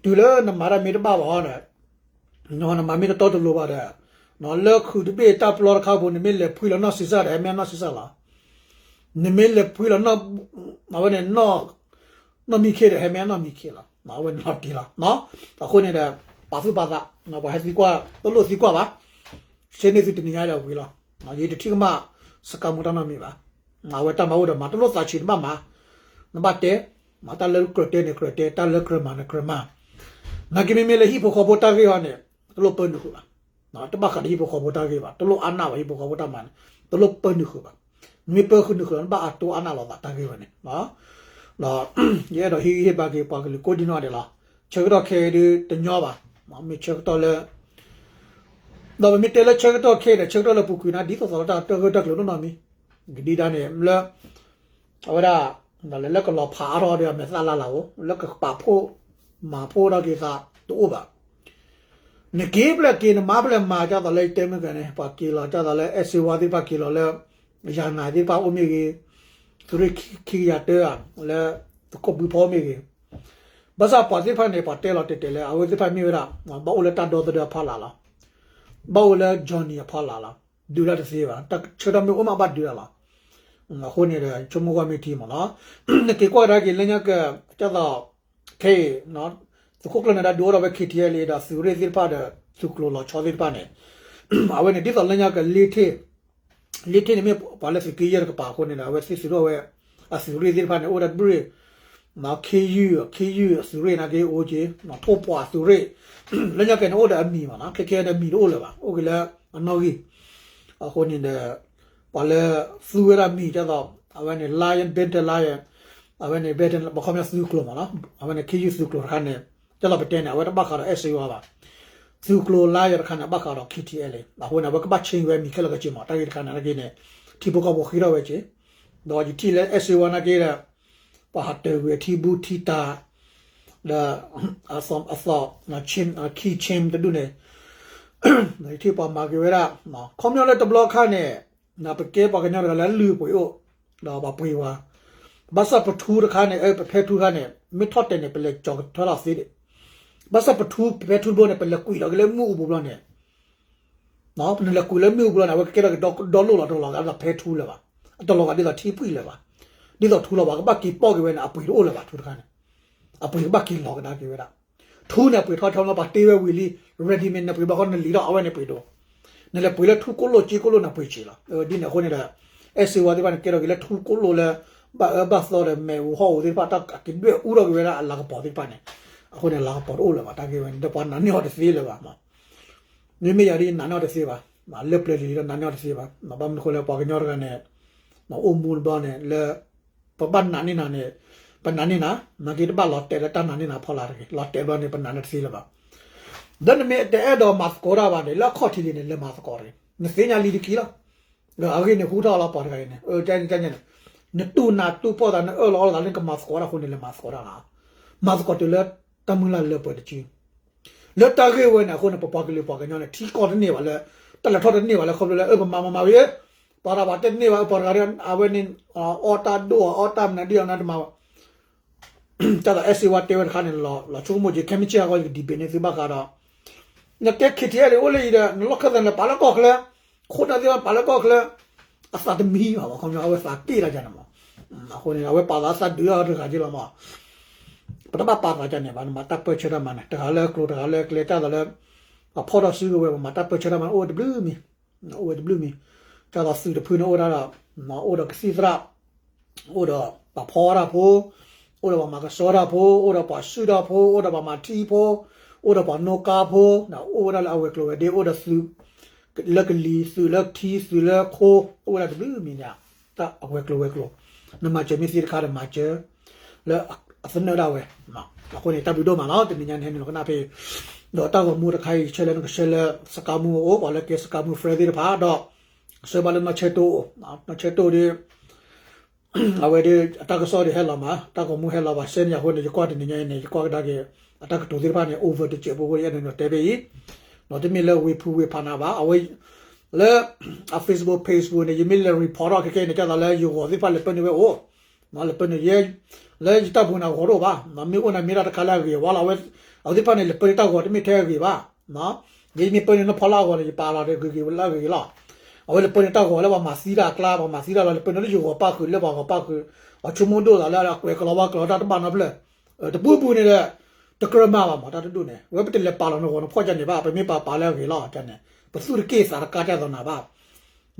တုၤလၢနမၤတၢ်မ့ၢ်တဘၣ်ဘၣ်ဒီး နမၤမ့ၢ်တတီတလိၤဘၣ်ဒီး လၢခုးတဘ့ၣ်တၢ်ပျီတခါပူၤ နမ့ၢ်လဲၤဖှံလီၤနီၢ်ဆံးစၢ်ဒီး ဟဲမ့ၢ်နီၢ်ဆံးစၢ်လီၤ. နမ့ၢ်လဲၤဖှံလီၤ အဝဲန့ၣ် နီၢ်မံခ့ဒီး ဟဲမ့ၢ်နီၢ်မံခ့လီၤ. အဝဲန့ၣ်လီၤတံၢ်လီၤ. အဃိန့ၣ်ဒီး ပာ်သူၣ်ပာ်သး ပှၤဟဲသံကွၢ် တလိၣ်သံကွၢ်ဘၣ် ဆ့န့ၢ်သုတနံၤညါဒီးဝံၤလီၤ. ယတထံၣ်ကမၣ် စကၤမူတၢ်နီတမံၤဘၣ်. အဝဲတၢ်မၤအိၣ်ဒီးမၤ တလိၣ်သးဆံးနဘၣ်မၤ နဘၣ်တဲ မၤတၢ်လၢကြၢးတဲန့ၣ်ကြၢးတဲ တၢ်လၢကြၢးမၤန့ၣ်ကြၢးမၤ. နာ်က့မ့မ့ၢ်လၢဟံၣ်ဖိဃီဖိတၢ်ဂ့ၢ်ဟီန့ၣ် တလိၣ်ပၢနုာ်ဃုာ်ဘၣ်. တဘၣ်ဃးဒီးဟံၣ်ဖိဃီဖိတၢ်ဂ့ၢ်ဘၣ် တလိၣ်အါနၢ်ဘၣ် ဟံၣ်ဖိဃီဖိတၢ်မၤန့ၣ် တလိၣ်ပၢနုာ်ဃုာ်ဘၣ်. နမ့ၢ်ပၢဃုာ်နုာ်ဃုာ်လီၤ နဘၣ်အတိၢ်အါနၢ်လိာ်သးတၢ်ဂ့ၢ်ဝဲန့ၣ် ဒီးယအဲၣ်ဒိးဟ့ၣ်ဂံၢ်ဟ့ၣ်ဘါက့ၤ ပှၤကလုာ်ကိးဒံနီၢ်ဒဲးလီၤ. ဆၢကတီၢ်ခဲအံၤဒုးတညီဘၣ်. မ့ၢ်ဆၢကတီၢ်လၢ ဒီးပမ့ၢ်တဲလၢဆၢကတီၢ်ခဲအံၤဒီး ဆၢကတီၢ်လၢပူၤကွံာ်န့ၣ် ဒ်သိးသိးလၢတၢ်ဂ့ၢ်တၢ်ကျိၤနီၢ်နီၢ်မံၤ ကဒံဒါန့ၣ် လၢ အဝဲဒၣ် လၢကလီၤဖးအါထီၣ်ဒီးအမဲာ်သၣ်လၢ်လၢ်ဧိၤ လၢကပာ်ဖှိၣ်မၤဖှိၣ်ထီၣ်က့ၤသးတအိၣ်ဘၣ်. နက့ၤဖျဲၣ်က့ၤ နမၤဖျဲၣ်မၤ ဒ်သိးလၢယတဲမ့ၢ်ကဲန့ၣ် ပှၤက့ၤလီၤ ဒ်သိးလၢအဲၣ်စ့ဝါသ့ၣ်တဖၣ်က့ၤလီၤလၢ ယၤနၤသ့ၣ်တဖၣ်အိၣ်မ့ၢ်ဂ့ၤ, သုးရ့ၣ်ခံကယၤတၢဧါ လၢသုးခိၣ်ဘုဖီအိၣ်မ့ၢ်ဂ့ၤ, ဘၣ်ဆၣ်ပှၤသ့ၣ်တဖၣ်န့ၣ် ပှၤတဲလီၤတဲာ်တဲာ်လၢ အဝဲသ့ၣ်တဖၣ်မ့ၢ်ဝဲဒၣ် ဘၣ်အိၣ်လၢတၢ်ဒီသဒၢအဖီလာ်လီၤ. ဘၣ်အိၣ်လၢ Johnny အဖီလာ်လီၤ. ဒုးတၢ်တသ့ဘၣ်. တၢ်ဆၢကတီၢ်မ့ၢ်အိၣ်မးဘၣ်ဒုးတၢ်လီၤ. အဃိန့ၣ်ဒီး ဆိကမိၣ်ကွၢ်မ့ၢ်ထံမ့ၢ်နီၤ, နက့ၤကွၢ်ကဒါက့ၤလၢညါက ဒ်သိး ခဲအံၤ သုးခိၣ်ကျၢၢ်နၢၤဒါဒုးအိၣ်ထီၣ်ဝဲ ခံထံၣ်အဲလ်အ့ဒီး သုးရ့ၣ်သ့ၣ်တဖၣ်ဒီး သုးကျိၤလီၤဆီသ့ၣ်တဖၣ်န့ၣ် အဝဲန့ၣ် ဒ်သိးလၢညါက လ့ထ့ၣ် လ့ထ့ၣ်န့ၣ်မ့ၢ်ပှၤလၢသုးက့ယဲၢ်တကပၤအဃိန့ၣ်ဒီး အဝဲသ့ၣ်သုးထီၣ်ဝဲ အသုးရ့ၣ်သ့ၣ်တဖၣ်န့ၣ် အိၣ်ဒၣ်တဘျုး ခ့ယုၢ် ခ့ယုၢ်အသုးရ့ၣ်နာ်က့အိၣ်က့ၤ ထိၣ်ပှာ်အသုးရ့ၣ် လၢညါကဲန့ၣ် အိၣ်ဒီးအမံၤမ့ၢ်နီၤ, ခဲခဲဒီးမံၤတအိၣ်လၢၤဘၣ်, အိၣ်က့ၤလၢအနီၣ်ဂံၢ်, အဃိန့ၣ်ဒီး ပှၤလၢသူဝဲဒၣ်မံၤဒ်သိး အဝဲန့ၣ် Lion, Benton Lion, အဝဲန့ၣ် Benton ပှၤခီပညီသုးကျိၤမ့ၢ်နီၤ, အဝဲန့ၣ် ခ့ယုၢ်သုးကျိၤတခါန့ၣ် ဒ်သိးပတဲန့ၣ် အဝဲတဘၣ်ဃးဒီးအဲၣ်စ့ဝါဘၣ်, သုးကျိၤ Lion တခါန့ၣ် အဘၣ်ဃးဒီး ခံထံၣ်အဲလ်အ့, အဃိန့ၣ် အဝဲကဘၣ် change ဝဲမံၤခဲလၢာ်ခဲဆ့မ့ၢ် တၢ်ဂ့ၢ်တခါန့ၣ် နာ်က့န့ၣ် ထံဖိကီၢ်ဖိဃ့ထီၣ်ဝဲက့ၤ, ဒီးယထံၣ်လၢအဲၣ်စ့ဝါနာ်က့ဒီး ပှၤဟးတၢၢ်ကွံာ်အထံဘူထံတၢ် ဒီး အသီၣ် key chain တဒူၣ်န့ၣ် ယထံၣ်ပှၤမၤက့ၤဝဲဒၣ်, ခီပညီလၢတဘျီခါန့ၣ် ပကဲပှၤကညီတဂၤလၢအလုၢ်အပှ့ၤအိၣ်, ဒီးပှၤပှ့ၤဝဲ, ဘၣ်ဆၣ်ပထူတခါန့ၣ် ပဖဲထူတခါန့ၣ် မ့ၢ်ထီၣ်တဲာ်န့ၣ် ပလဲၤကၠီၤကထၢထီၣ်သ့ဒံး, ဘၣ်ဆၣ်ပထူ ပဖဲထူတဘိန့ၣ် ပလဲၤကွံာ်လီၤက့ၤလၢမုၢ်အူပူၤဘျီန့ၣ် ပနလဲၤကွံာ်လၢမုၢ်အူပူၤလီၤန့ၣ် အဝဲကဲထီၣ်က့ၤဒီလိၣ်လီၤ တလီၤဂာ်ဒ်သိးဖဲထူလၢၤဘၣ်, အတလီၤဂာ်ဒ်သိးထံပှံၢ်လၢၤဘၣ်, ဒ်သိးထူလီၤဘၣ် ကဘၣ်က့ၤပိာ်က့ၤဝဲန့ၣ် အပှ့ၤတအိၣ်လၢၤဘၣ် ထူတခါန့ၣ်, အပှ့ၤကဘၣ်က့ၤလီၤကဒါက့ၤဝဲဒၣ်, ထူန့ၣ်အပှ့ၤထီၣ်ထီလီၤ ပှၤတ့ဝဲဝံၤလံ, ready made နပှ့ၤဘၣ်ဃီနလံၤထီၣ်အဝဲန့ၣ်ပှ့ၤဒိၣ်, နလဲၤပှ့ၤလၢထူကိၣ်လိၣ်က့ကိၣ်လိၣ်န့ၣ်ပှ့ၤစ့လီၤ, ဒ်န့ၣ်အဃိန့ၣ်ဒီး အဲၣ်စ့ဝါသ့ၣ်တဖၣ်န့ၣ် ကဲထီၣ်က့ၤလၢထူကိၣ်လိၣ်လၢ ဘၣ်အၢဘၣ်သီဒီးမဲာ်အူဟီၣ်အူသ့ၣ်တဖၣ် တၢ်က့ၤဒွဲၣ်အူထီၣ်က့ၤဝဲဒၣ်အလၤကပီၤသ့ၣ်တဖၣ်န့ၣ်, အဃိန့ၣ် လၤကပီၤတအိၣ်လၢၤဘၣ် တၢ်ဂ့ၢ်ဝဲန့ၣ် ဒီးပှၤနာ်န့ၢ်အီၤတသ့လၢၤဘၣ် မ့မ့ၢ်ယၤဒ်ယနာ်န့ၢ်အီၤတသ့ဘၣ်, လၢပျၢၤလံၤလံၤဒီးနာ်န့ၢ်အီၤတသ့ဘၣ်, ဘၣ်မနုၤအဃိလဲၣ် ပှၤကညီတဂၤန့ၣ် အိၣ်မူတဘျီန့ၣ် လၢ ပဘၣ်နာ်န့ၢ်နၤန့ၣ် ပနာ်န့ၢ်နၤ, နာ်က့တဘၣ်လီၤတဲာ်လၢတၢ်နာ်န့ၢ်နၤဖီလာ်တဂ့ၤ, လီၤတဲာ်ဘျီန့ၣ် ပနာ်န့ၢ်တသ့လၢၤဘၣ်, ဒီးနမ့ၢ်တအဲၣ်ဒိးမၤသကိးတၢ်ဘၣ်န့ၣ် လၢအခီၣ်ထံးလံန့ၣ် လဲၤမၤသကိးတဂ့ၤ, နသ့ၣ်ညါလံတက့ၢ်လီၤ, အဂ့ၢ်န့ၣ် ဟူထီၣ်လီၤပှၤတဂၤအံၤန့ၣ် နတူၢ်နၢ်တူၢ်ပီၢ်သး နအၢၣ်လီၤအီလီၤသးလၢနကမၤသကိးတၢ်အဃိန့ၣ် လဲၤမၤသကိးတၢ်လီၤ, မၤသကိးတုၤလၢတၢ်မုၢ်လၢ်လၢပှဲၤတစု လၢတၢ်ဂ့ၢ်ဝဲန့ၣ် အဃိန့ၣ် ပပှၤကလုာ်ပှၤကညီန့ၣ် ထံကီၢ်တန့ၢ်ဘၣ်လၢ တၢ်လဲၤထီၣ်တန့ၢ်ဘၣ်လၢ ခီဖျိလၢ အၢ ပမၤမၤမၤဝံၤ ပှၤတဂၤဘၣ်တဲတန့ၢ်ဘၣ် ပှၤတဂၤဒီး အဝဲန့ၣ် အီၣ်တၢ်ဒိၣ် အီၣ်တၢ်မနုၤဒ်အီၤမနုၤတမၤဘၣ် တၢ်သိးအဲၣ်စ့ဝါတဲဝဲတခါန့ၣ် လီၤဆိကမိၣ်က့ၤ ခဲမုၢ်ဆ့ၣ်ဟးဂီၤ ယက debate န့ၢ်သုဘၣ်ဃးဒီး နတဲ ခံထံၣ်အဲလ်အ့ အိၣ်လၢအံၤဒီး နလီၢ်ခၢၣ်သးန့ၣ် ပာ်လၢကီၢ်ချၢ ခိၣ်နၢ်သ့ၣ်တဖၣ်ပာ်လၢကီၢ်ချၢ အသးတမံဘၣ် ခီပညီ အဝဲသးတ့ၢ်တၢ်ယါန့ၣ်မး အဃိန့ၣ် အဝဲပာ်သးသးဒုးအီၤတဂၤက့လီၤမး. ပတဘၣ်ပာ်သးကန့ၣ်ဘၣ်, နမၤတၢ်ပၢၢ်ဆၢတၢ်မၤန့ၣ် တဂၤလၢကျိၤ တဂၤလၢကျဲ တၢ်သိးလၢ အဖီၣ်ထီၣ်စုကဝဲၤ ပမၤတၢ်ပၢၢ်ဆၢတၢ်မၤန့ၣ် အိၣ်ဝဲတဘျုးမံၤ, အိၣ်ဝဲတဘျုးမံၤ. တၢ်သိးသုးတဖုန့ၣ်အိၣ်ဒၣ်ဒီး အိၣ်ဒီးကသံၣ်သရၣ်, အိၣ်ဒီးပှၤဖီတၢ်ဖိ, အိၣ်ဒီးပှၤမၤကဆှီတၢ်ဖိ, အိၣ်ဒီးပှၤစုတၢ်ဖိ, အိၣ်ဒီးပှၤမၤထံဖိ, အိၣ်ဒီးပှၤနိၣ်ကါဖိ, အိၣ်ဝဲဒၣ်လၢအဝဲၤကျိၤဝဲၤဒ့ အိၣ်ဒီးသုးလၢကလံၤ သုးလၢထံ သုးလၢခိ, အိၣ်ဝဲဒၣ်တဘျုးမံၤန့ၣ်, တၢ်အဝဲၤကျိၤဝဲၤကျိၤ, နမၤစၢၤမ့ၢ်သ့တခါဒီးမၤစၢၤ လၢအသနၢၣ်ဒၣ်ဝဲ. အဃိန့ၣ် တၢ်ဘျုးဒိၣ်မးလီၤ, တနံၤညါန့ၣ် ဟဲနုာ်လီၤကနၣ်ဖဲအံၤ, ဒီးတၢ်ဂီၤမူတခါအံၤ ဆၢလၢနကဆှၢလၢ စကါမူအိၣ် ပှၤလၢကဲစကါမူ friend သ့ၣ်တဖၣ်ဒီး ကဆှၢဘၣ်လၢနီၢ်ဆၢတိၣ်အိၣ်, နီၢ်ဆၢတိၣ်ဒီး အဝဲဒီး အတၢ်ကစီၣ်ဒီးဟဲလီၤမး, တၢ်ဂီၤမူဟဲလီၤဘၣ် ဆဲန့ၣ်အဃိန့ၣ် ယကွၢ်တနံၤညါအံၤန့ၣ် ယကွၢ်ကဒါက့ၤ အတၢ်ကတိၤသ့ၣ်တဖၣ်န့ၣ် over တစဲးဖိအဃိ ယအဲၣ်ဒိးတဲဖဲအံၤ, ဒီးတမ့ၢ်လၢဝ့ၢ်ဖုဝ့ၢ်ဖးနးဘၣ်, အဝဲ လၢ အ Facebook page ပူၤန့ၣ် ယမ့ၢ်လဲၤ report ထီၣ်ခဲကဲအံၤန့ၣ် ကၢ်သးလၢယဂီၤသ့ၣ်တဖၣ်လဲၤပၢနုာ်ဝဲအိၣ်, လဲၤပၢနုာ်ယဲ လၢယတၢ်ပူၤန့ၣ် အဂီၤတအိၣ်ဘၣ်, မ့ၢ်အိၣ်န့ၣ်မ့ၢ်တၢ်တခါလၢအဂ့ၤဝါလီၤ, အဝဲသ့ၣ်တဖၣ်န့ၣ် လဲၤပၢနုာ်တၢ်ဂီၤတမ့ၢ်ထဲအဂ့ၤဘၣ် ယမ့ၢ်ပၢနုာ်နီၢ်ဖီလါအဂီၤန့ၣ် ယပာ်လီၤဒီးဂ့ၤဂ့ၤလၢအဂ့ၤဂ့ၤလီၤ. အဝဲလဲၤပၢနုာ်တၢ်ဂီၤလၢပှၤမၤသံတၢ်အကျါ ပှၤမၤသံတၢ်လီၤ လဲၤပၢနုာ်လၢယဂီၤပၣ်ဃုာ် လၢပှၤဂီၤပၣ်ဃုာ်, အဆိကမိၣ်ဒိၣ်သးလၢအကွဲးကလီၤဘၣ်ကလီၤတၢ်တဘၣ်နီတဖျၢၣ်, တပူၤပူၤန့ၣ်ဒီး တကြၢးမၤဘၣ်မး တၢ်တဒူၣ်န့ၣ် ဝဲပတလဲၤပာ်လီၤနဂီၤနဖီၣ်ကန့ၣ်ဘၣ်, ပမ့ၢ်ပာ်ပာ်လၢအဂ့ၤလီၤန့ၣ် ပသူၣ်တက့ၢ်သးတကါကၢ်သးနၤဘၣ်,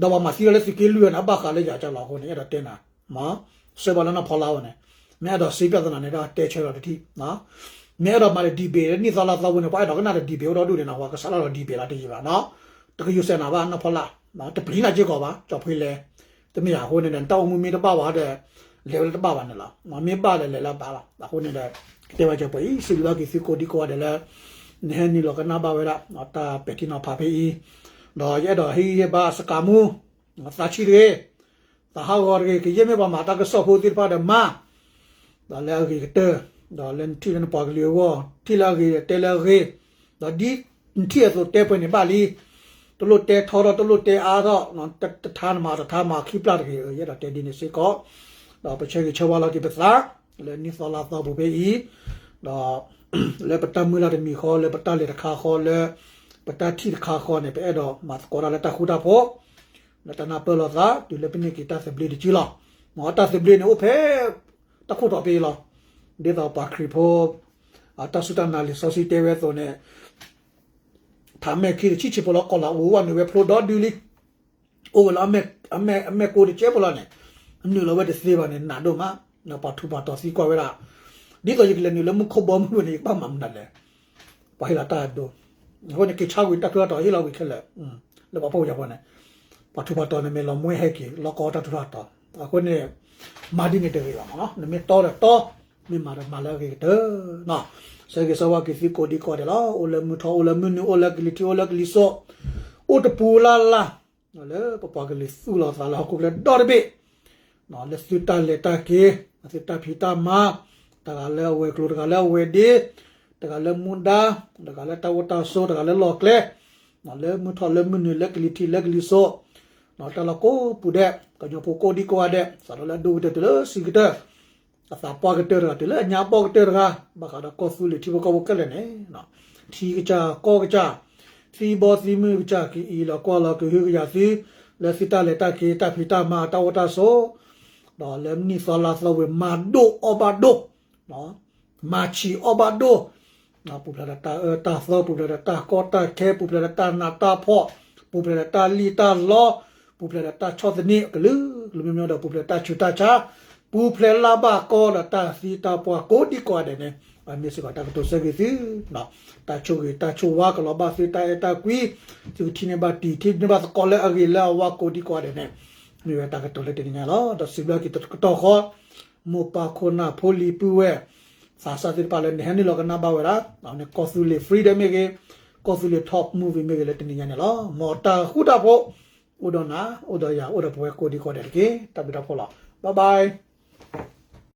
ဒီးပှၤမၤသံတၢ်လၢသုးက့လွံၢ်န့ၣ် အဘၣ်ဃးလၢယၤကၢ်လီၤအဃိန့ၣ် အဲၣ်ဒိးတဲနၤ ဆှၢဘၣ်လၢနီၢ်ဖီလါအအိၣ်န့ၣ်, မ့ၢ်အဲၣ်ဒိးစံးပျၢ်သနာ်န့ၣ်ဒီးတဲဆၢလီၤတထံၣ်, မ့ၢ်အဲၣ်ဒိးမၤဒီး debate လၢနံၣ်သီလါသီပူၤန့ၣ် ပှၤအဲၣ်ဒိးကနၣ်ဒီး debate အိၣ်ဒီဒူၣ်န့ၣ်နီၤ ပှၤကစးထီၣ်ဒီး debate လီၤတယံာ်ဘၣ်နီၤ, တကယိၤစဲးနၤဘၣ်နီၢ်ဖီလါ, တပျံၤနၤစ့ၢ်ကီးဘၣ် ကၠီၤဖှ့လဲၣ်, တမ့ၢ်ယၤအဃိန့ၣ်ဒီး နတၢ်အိၣ်မူမ့ၢ်တဘၣ်ဝဲဒီး လဲၤဝဲလၢတဘၣ်ဘၣ်န့ၣ်လီၤ, မ့ၢ်ဘၣ်ဒီးလဲၤလၢဘၣ်လီၤ, အဃိန့ၣ်ဒီး ကတဲဝဲကၢၤပှဲၤအံၤ စံးဘျုးဘၣ်က့ၤသုကိးဒံကိးဂၤဒဲးလၢ နဟဲနုာ်လီၤကနၣ်ဘၣ်ဝဲဒၣ် တၢ်ပဲာ်ထံနီၤဖးဖဲအံၤ, ဒီးယအဲၣ်ဒိးဟ့ၣ်ဂံၢ်ဟ့ၣ်ဘါစကၤမူ သးဆံၣ်တဂ့ၤ, သးဟးဂီၤတဂ့ၤ, ကယဲၢ်မ့ၢ်ပှၤမၤတၢ်ကစီၣ်ဖိသ့ၣ်တဖၣ်ဒီးမၤ, ဒီးလၢအဂ့ၤကတၢၢ်, ဒီးလၢနထံၣ်လၢနပှၤကလုာ်အဂီၢ်, ထံၣ်လၢအဂ့ၤတဲလၢအဂ့ၤ, ဒီးဒ်နထံၣ်အသိးတဲပှဲၤန့ၣ်ဘၣ်လံ, တလိၣ်တဲထီထီၣ် တလိၣ်တဲအါထီၣ်, တထါနမၤတထါမၤခံပျၢ်တဂ့ၤ, ယအဲၣ်ဒိးတဲဒ်န့ၣ်စ့ၢ်ကီး, ဒီးပဆၢဂ့ၤဆၢဝါလီၤက့ၤပသး, လၢနံၣ်သီလါသီပူၤဖဲအံၤ, ဒီး လၢပတၢ်မုၢ်လၢ်တမံၤဃီ, လၢပတၢ်လဲၤတခါဃီ, လၢပတၢ်ထံၣ်တခါဃီန့ၣ် ပအဲၣ်ဒိးမၤသကိးတၢ်လၢတၢ်ဃူတၢ်ဖိး, လၢတၢ်နၢ်ပၢၢ်လိာ်သး တုၤလၢပန့ၢ်က့ၤတၢ်သဘျ့တစုလီၤ. တၢ်သဘျ့န့ၣ်အိၣ်ဖဲ တၢ်ခိၣ်တီဖဲအံၤလီၤ. ဒ်သိးပှၤခရံာ်ဖိ တၢ်စူၢ်တၢ်နာ်လံာ်စီဆှံတဲဝဲအသိးန့ၣ် ထးမဲာ်ခံတဆံဆံးဖိလၢကီၢ်လၤအူ ဝဲနုာ်ဝဲဖျိဒီဒုလံ အိၣ်ဝဲလၢအမဲာ်ကိတကဲဖိလီၤန့ၣ်, နုာ်လီၤဝဲတသ့ဘၣ်န့ၣ် နးဒိၣ်မး, ပှၤထူးပှၤတီၤသံကွၢ်ဝဲဒၣ်, ဒ်သိးယကလဲၤနုာ်လၢမူခိၣ်ဘီမုၢ်န့ၣ် ယကဘၣ်မၤမနုၤလဲၣ်, ပှၤဟ့ၣ်လီၤတၢ်အဒိ, အဃိန့ၣ် က့ၤဆါကွံာ်တၢ်ထူးတၢ်တီၤဟ့ၣ်လီၤကွံာ်ခဲလၢာ်, လၢပှၤဖှီၣ်ဖိယာ်ဖိန့ၣ်, ပှၤထူးပှၤတီၤန့ၣ်မ့ၢ်လီၤမွဲဟဲက့ၤ လီၢ်ကီတၢ်ထူးတၢ်တီၤ, အဃိန့ၣ် မၤဒ်န့ၣ်တဂ့ၤဘၣ်မး, နမ့ၢ်တီဒီးတီ, မ့ၢ်မၤဒီးမၤလၢအဂ့ၤကတၢၢ် ဆၢဂ့ၤဆၢဝါက့ၤသုကိးဒံကိးဒဲးလီၤ. အိၣ်လၢမုၢ်ထီၣ် အိၣ်လၢမုၢ်နုာ် အိၣ်လၢကလံၤထံး အိၣ်လၢကလံၤစိး, အိၣ်တပူၤလၢ်လၢ်, လၢပပှၤကလုာ်သူၣ်လီၤသးလၢဟီၣ်ခိၣ်ချၢဒီတဘ့ၣ်, လၢသုတၢ်လဲၤတၢ်က့ၤ, သုတၢ်ဖံးတၢ်မၤ, တဂၤလၢအဝဲၤကျိၤ တဂၤလၢအဝဲၤဒ့, တဂၤလၢမူဒါ, တဂၤလၢတၢ်အိၣ်တၢ်ဆိး တဂၤလၢလီၢ်ကျဲ, လၢမုၢ်ထီၣ်လၢမုၢ်နုာ် လၢကလံၤထံးလၢကလံၤစိး, တၢ်လီၢ်ကိးပူၤဒဲး ကညီဖိကိးဒံကိးဂၤဒဲး စးထီၣ်လၢအဒိၣ်ကတၢၢ်တုၤလၢအဆံးကတၢၢ်, အသးပှၢ်ကတၢၢ်တဂၤ တုၤလၢအညါဘီၣ်ကတၢၢ်တဂၤ, ဘၣ်ဃးဒီးကီၢ်သူလ့ၤထံဖိကီၢ်ဖိခဲလၢာ်န့ၣ်, ထံကစၢ်ကီၢ်ကစၢ်, သံဘီသံမုၢ်ကစၢ် ကအံးလီၤကွၢ်လီၤကဟုကယာ်သု, လၢသုတၢ်လဲၤတၢ်က့ၤ တၢ်ဖံးတၢ်မၤ တၢ်အိၣ်တၢ်ဆိး, ဒီးလၢနံၣ်သီလါသီဝံၤ မၤဒိၣ်အီၣ်ဘၣ်ဒိၣ် မၤဆံးအီၣ်ဘၣ်ဒိၣ်, ပူၤဖျဲးဒီးတၢ်အၢတၢ်သီ, ပူၤဖျဲးဒီးတၢ်ကီတၢ်ခဲ, ပူၤဖျဲးဒီးတၢ်နးတၢ်ဖှီၣ်, ပူၤဖျဲးဒီးတၢ်လံၣ်တၢ်လီ, ပူၤဖျဲးဒီးတၢ်ဆီၣ်သနံးကလုာ်ကလုာ်မ့ၢ်မ့ၢ်ဒီး ပူၤဖျဲးတၢ်ဆူးတၢ်ဆါ, ပူၤဖျဲးလၢ်ဘၣ်ကီဒီးတၢ်သံတၢ်ပှၢ်ကိးဒံကိးဂၤဒဲးန့ၣ်, အမ့ၢ်စ့ၢ်ကီးတၢ်ကတိၤဆၢဂ့ၤသု, တၢ်ဆိၣ်ဂ့ၤတၢ်ဆိၣ်ဝါကလီၤဘၣ်သုတၢ်အဲၣ်တၢ်ကွံ, သုကထံၣ်န့ၢ်ဘၣ်တံၢ် ထံၣ်န့ၢ်ဘၣ်သကိးလၢအဂ့ၤလၢအဝါကိးဒံကိးဂၤဒဲးန့ၣ်, မ့ၢ်ဝဲတၢ်ကတိၤလၢတနံၤညါလီၤ. ဒီးစံးဘျုးက့ၤတကတီၢ်ဃီ မိၢ်ပၢ်ခိၣ်နၢ်ဖိလံၤပုၢ်ဝဲၢ် သးစၢ်သ့ၣ်တဖၣ်လၢနဟဲနုာ်လီၤကနၣ်ဘၣ်ဝဲဒၣ် န့ၣ် ကီၢ်သူလ့ၤ Freedom မ့ၢ်ဂ့ၤ, ကီၢ်သူလ့ၤ Top Movie မ့ၢ်ဂ့ၤ လၢတနံၤညါန့ၣ်လီၤ. မ်တၢ်ဃူတၢ်ဖိး အိၣ်ဒီးနၤ အိၣ်ဒီးယၤ အိၣ်ဒီးပဝဲကိးဒံကိးဒဲးတက့ၢ်. တၢ်ဘျုးတၢ်ဖှိၣ်လီၤ. Bye bye.